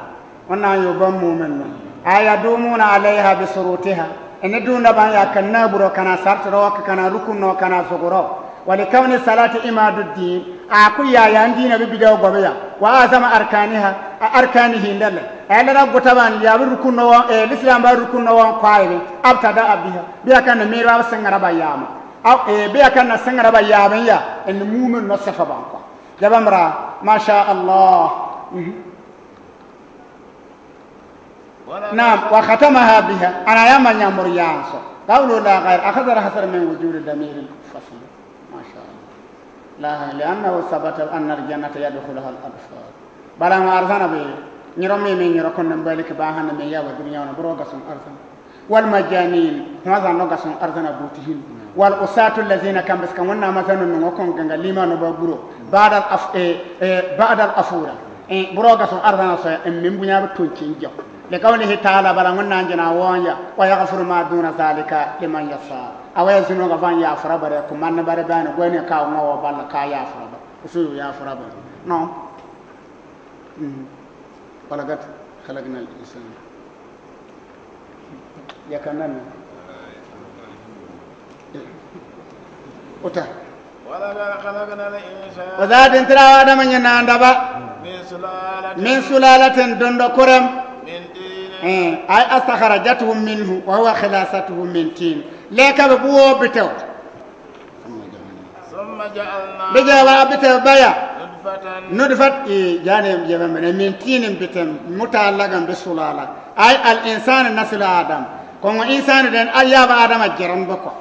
Wana yo ban mumin no. Aya dumuna alaiha bi surutiha. Ene dunda ban ya kana buro kana sartiro kana rukuno kana zuguro. Wa li kawni salati imaduddin. Aku ya ya ndina bi bidaw gobeya. Wa azama arkaniha. A arkanihi ndale. Ele da gutaban ya bi rukuno wa, eh, Islam ba rukuno wa kwaibe. Abtada biha. Biya kana mirwa sangara ba yama. Aw, eh, biya kana sangara ba yama ya. En mumin no safa ban kwa. Jabamra. Masha Allah. Mhm. Naam, wa khatamaha biha. Ana ya ma nyamur yanso. Qawlu la ghayr. Akhadha hasar min wujudi damir al-fasl. Masha Allah. La, li'annahu thabata anna al-jannata yadkhuluha al-absar. Bara ma arzana be. Nyiro me me nyiro kon nan bali ke ba han me ya wa dunya na buro ga sun arzana. Wal majanin, hima zan no ga sun arzana butihin. Wal usatu allazina kan bas kan wannan mazanun no kon ganga lima no ba buro. Ba'dal af, eh, eh, ba'dal afura. Eh, buro ga sun arzana so en min bunya ba tuncin jaw. لقوله تعالى, bala Ŋun naan jina woon ya, ويغفر ما دون ذلك لمن يشاء. A wai zunuba van yaafara bari, kumanni bari bani, gweni ka ŋa woo bala ka yaafara ba. Usu yaafara ba. No. Mm. ولقد خلقنا الإنسان. Ya kanan. Uta. ولقد خلقنا الإنسان. O za din tira wa adama nye naan daba. من سلالة. من سلالة, dondo kuram. من طين. Eh, أي أستخرجته منه وهو خلاصته من طين. Leka be buwo bitew. ثم جعلناه. Bi jaba bitew baya. نطفة. Nutfat, eh, jane jaba mene, من طين, bitew, متعلقا بسلالة. أي الإنسان نسل آدم. Koŋŋo insan den, a yaba adama jeran boko.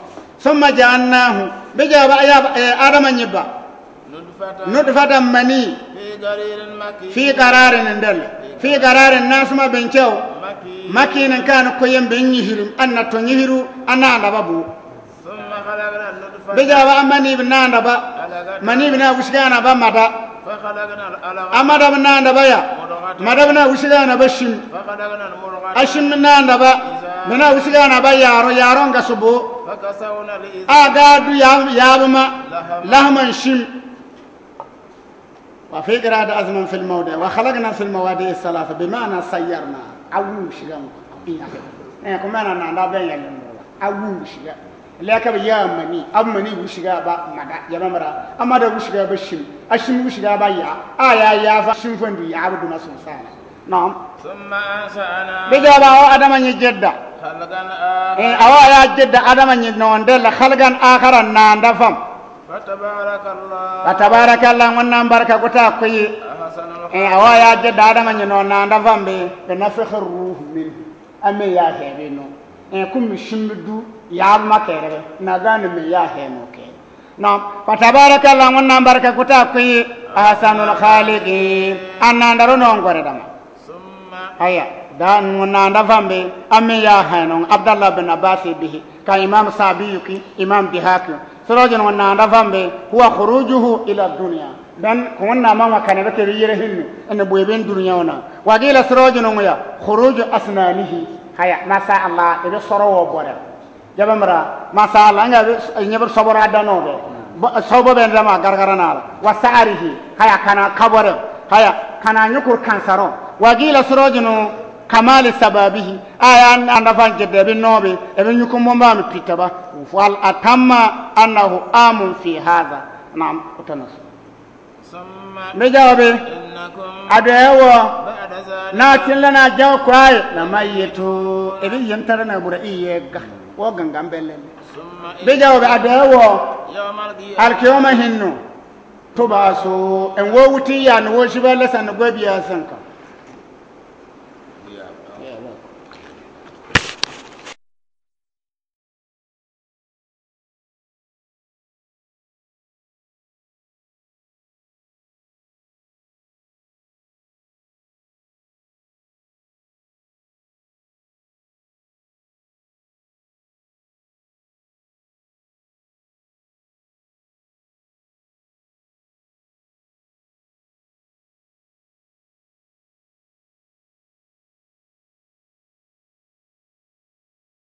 ثم جعلناه. Bi jaba yaba, eh, adama nye ba. نطفة. Nutfatan mani. في قرار مكين. في قرار ndel. في قرار na suma bencew. مكين. مكين kan koyen be nyihiru, anna to nyihiru, anna daba bu. ثم خلقنا النطفة. Bi jaba a mani bi naan daba. علقة. Mani bi na wisiga na ba mada. فخلقنا العلقة. A mada bi naan daba ya. مضغة. Mada bi na wisiga na ba sim. فخلقنا المضغة. A sim bi naan daba. عظاما. Bi na wisiga na ba yaaro, yaaro nga subu. فكسونا العظام. A ga du ya, ya bi ma. لحما. Lahman sim. وفي قراءة عظما في الموضع، وخلقنا في المواضع الثلاثة، بمعنى صيرنا. A wu wisiga. Eh, kuma na naan daba ya lembo. A wu wisiga. Leka be ya mani, a mani wisiga ba mada, ya ba mada. A mada wisiga ba sim. A sim wisiga ba ya. A ya ya fa sim fandi ya ba duma sun sana. Naam. ثم أنشأنا. Bi jaba a wa adama nye jedda. خلقا آخر. Eh, a wa ya jedda adama nye nondel, خلقا آخر, naan da fam. فتبارك الله. فتبارك الله, Ŋun naan barka kuta kuyi. أحسن الخالقين. Eh, a wa ya jedda adama nye naan da fam be, بنفخ الروح منه. A me ya hee be no. Eh, kum mi sim bi du, ya ma kere be. Na gani me ya hee no ke. Naam, فتبارك الله, Ŋun naan barka kuta kuyi, أحسن الخالقين. A naan daro no ŋgore dama. ثم. Haya, da Ŋun naan da fam be, a me ya hee no, عبد الله بن عباس به, ka Imam Sabiyu ki, Imam Bihaki. Soro jin Ŋun naan da fam be, هو خروجه إلى الدنيا. Ben, ko Ŋun naan ma kane be ke bi yere hinnu, ene bwe ben duniya wana. وقيل soro jin ŋu ya, خروج أسنانه. Haya, masha Allah, e be soro wo bore. Ya ba mara, masha Allah, nga be, nye be sobora dano be. Bo, sobo be dama gargara na la. وشعره, haya kana kabore. Haya, kana nyukur kansaro. وقيل soro jin ŋu, كمال شبابه. Aya an, an da fan jedde bi no be, e be nyukur mo ba mi pita ba. فالأتم أنه عام في هذا. Naam, utanas. ثم. Bi jaba be. إنكم. A de wo. بعد ذلك. Na tin la na jaw kwai, لميتون. E bi yentara na bura iye ga. Wo gangan belen. ثم. Bi jaba be a de wo. يوم القيامة. Alkiyoma hinnu. تبعثون. En wo wuti ya ni wo shiba la san go biya sanka.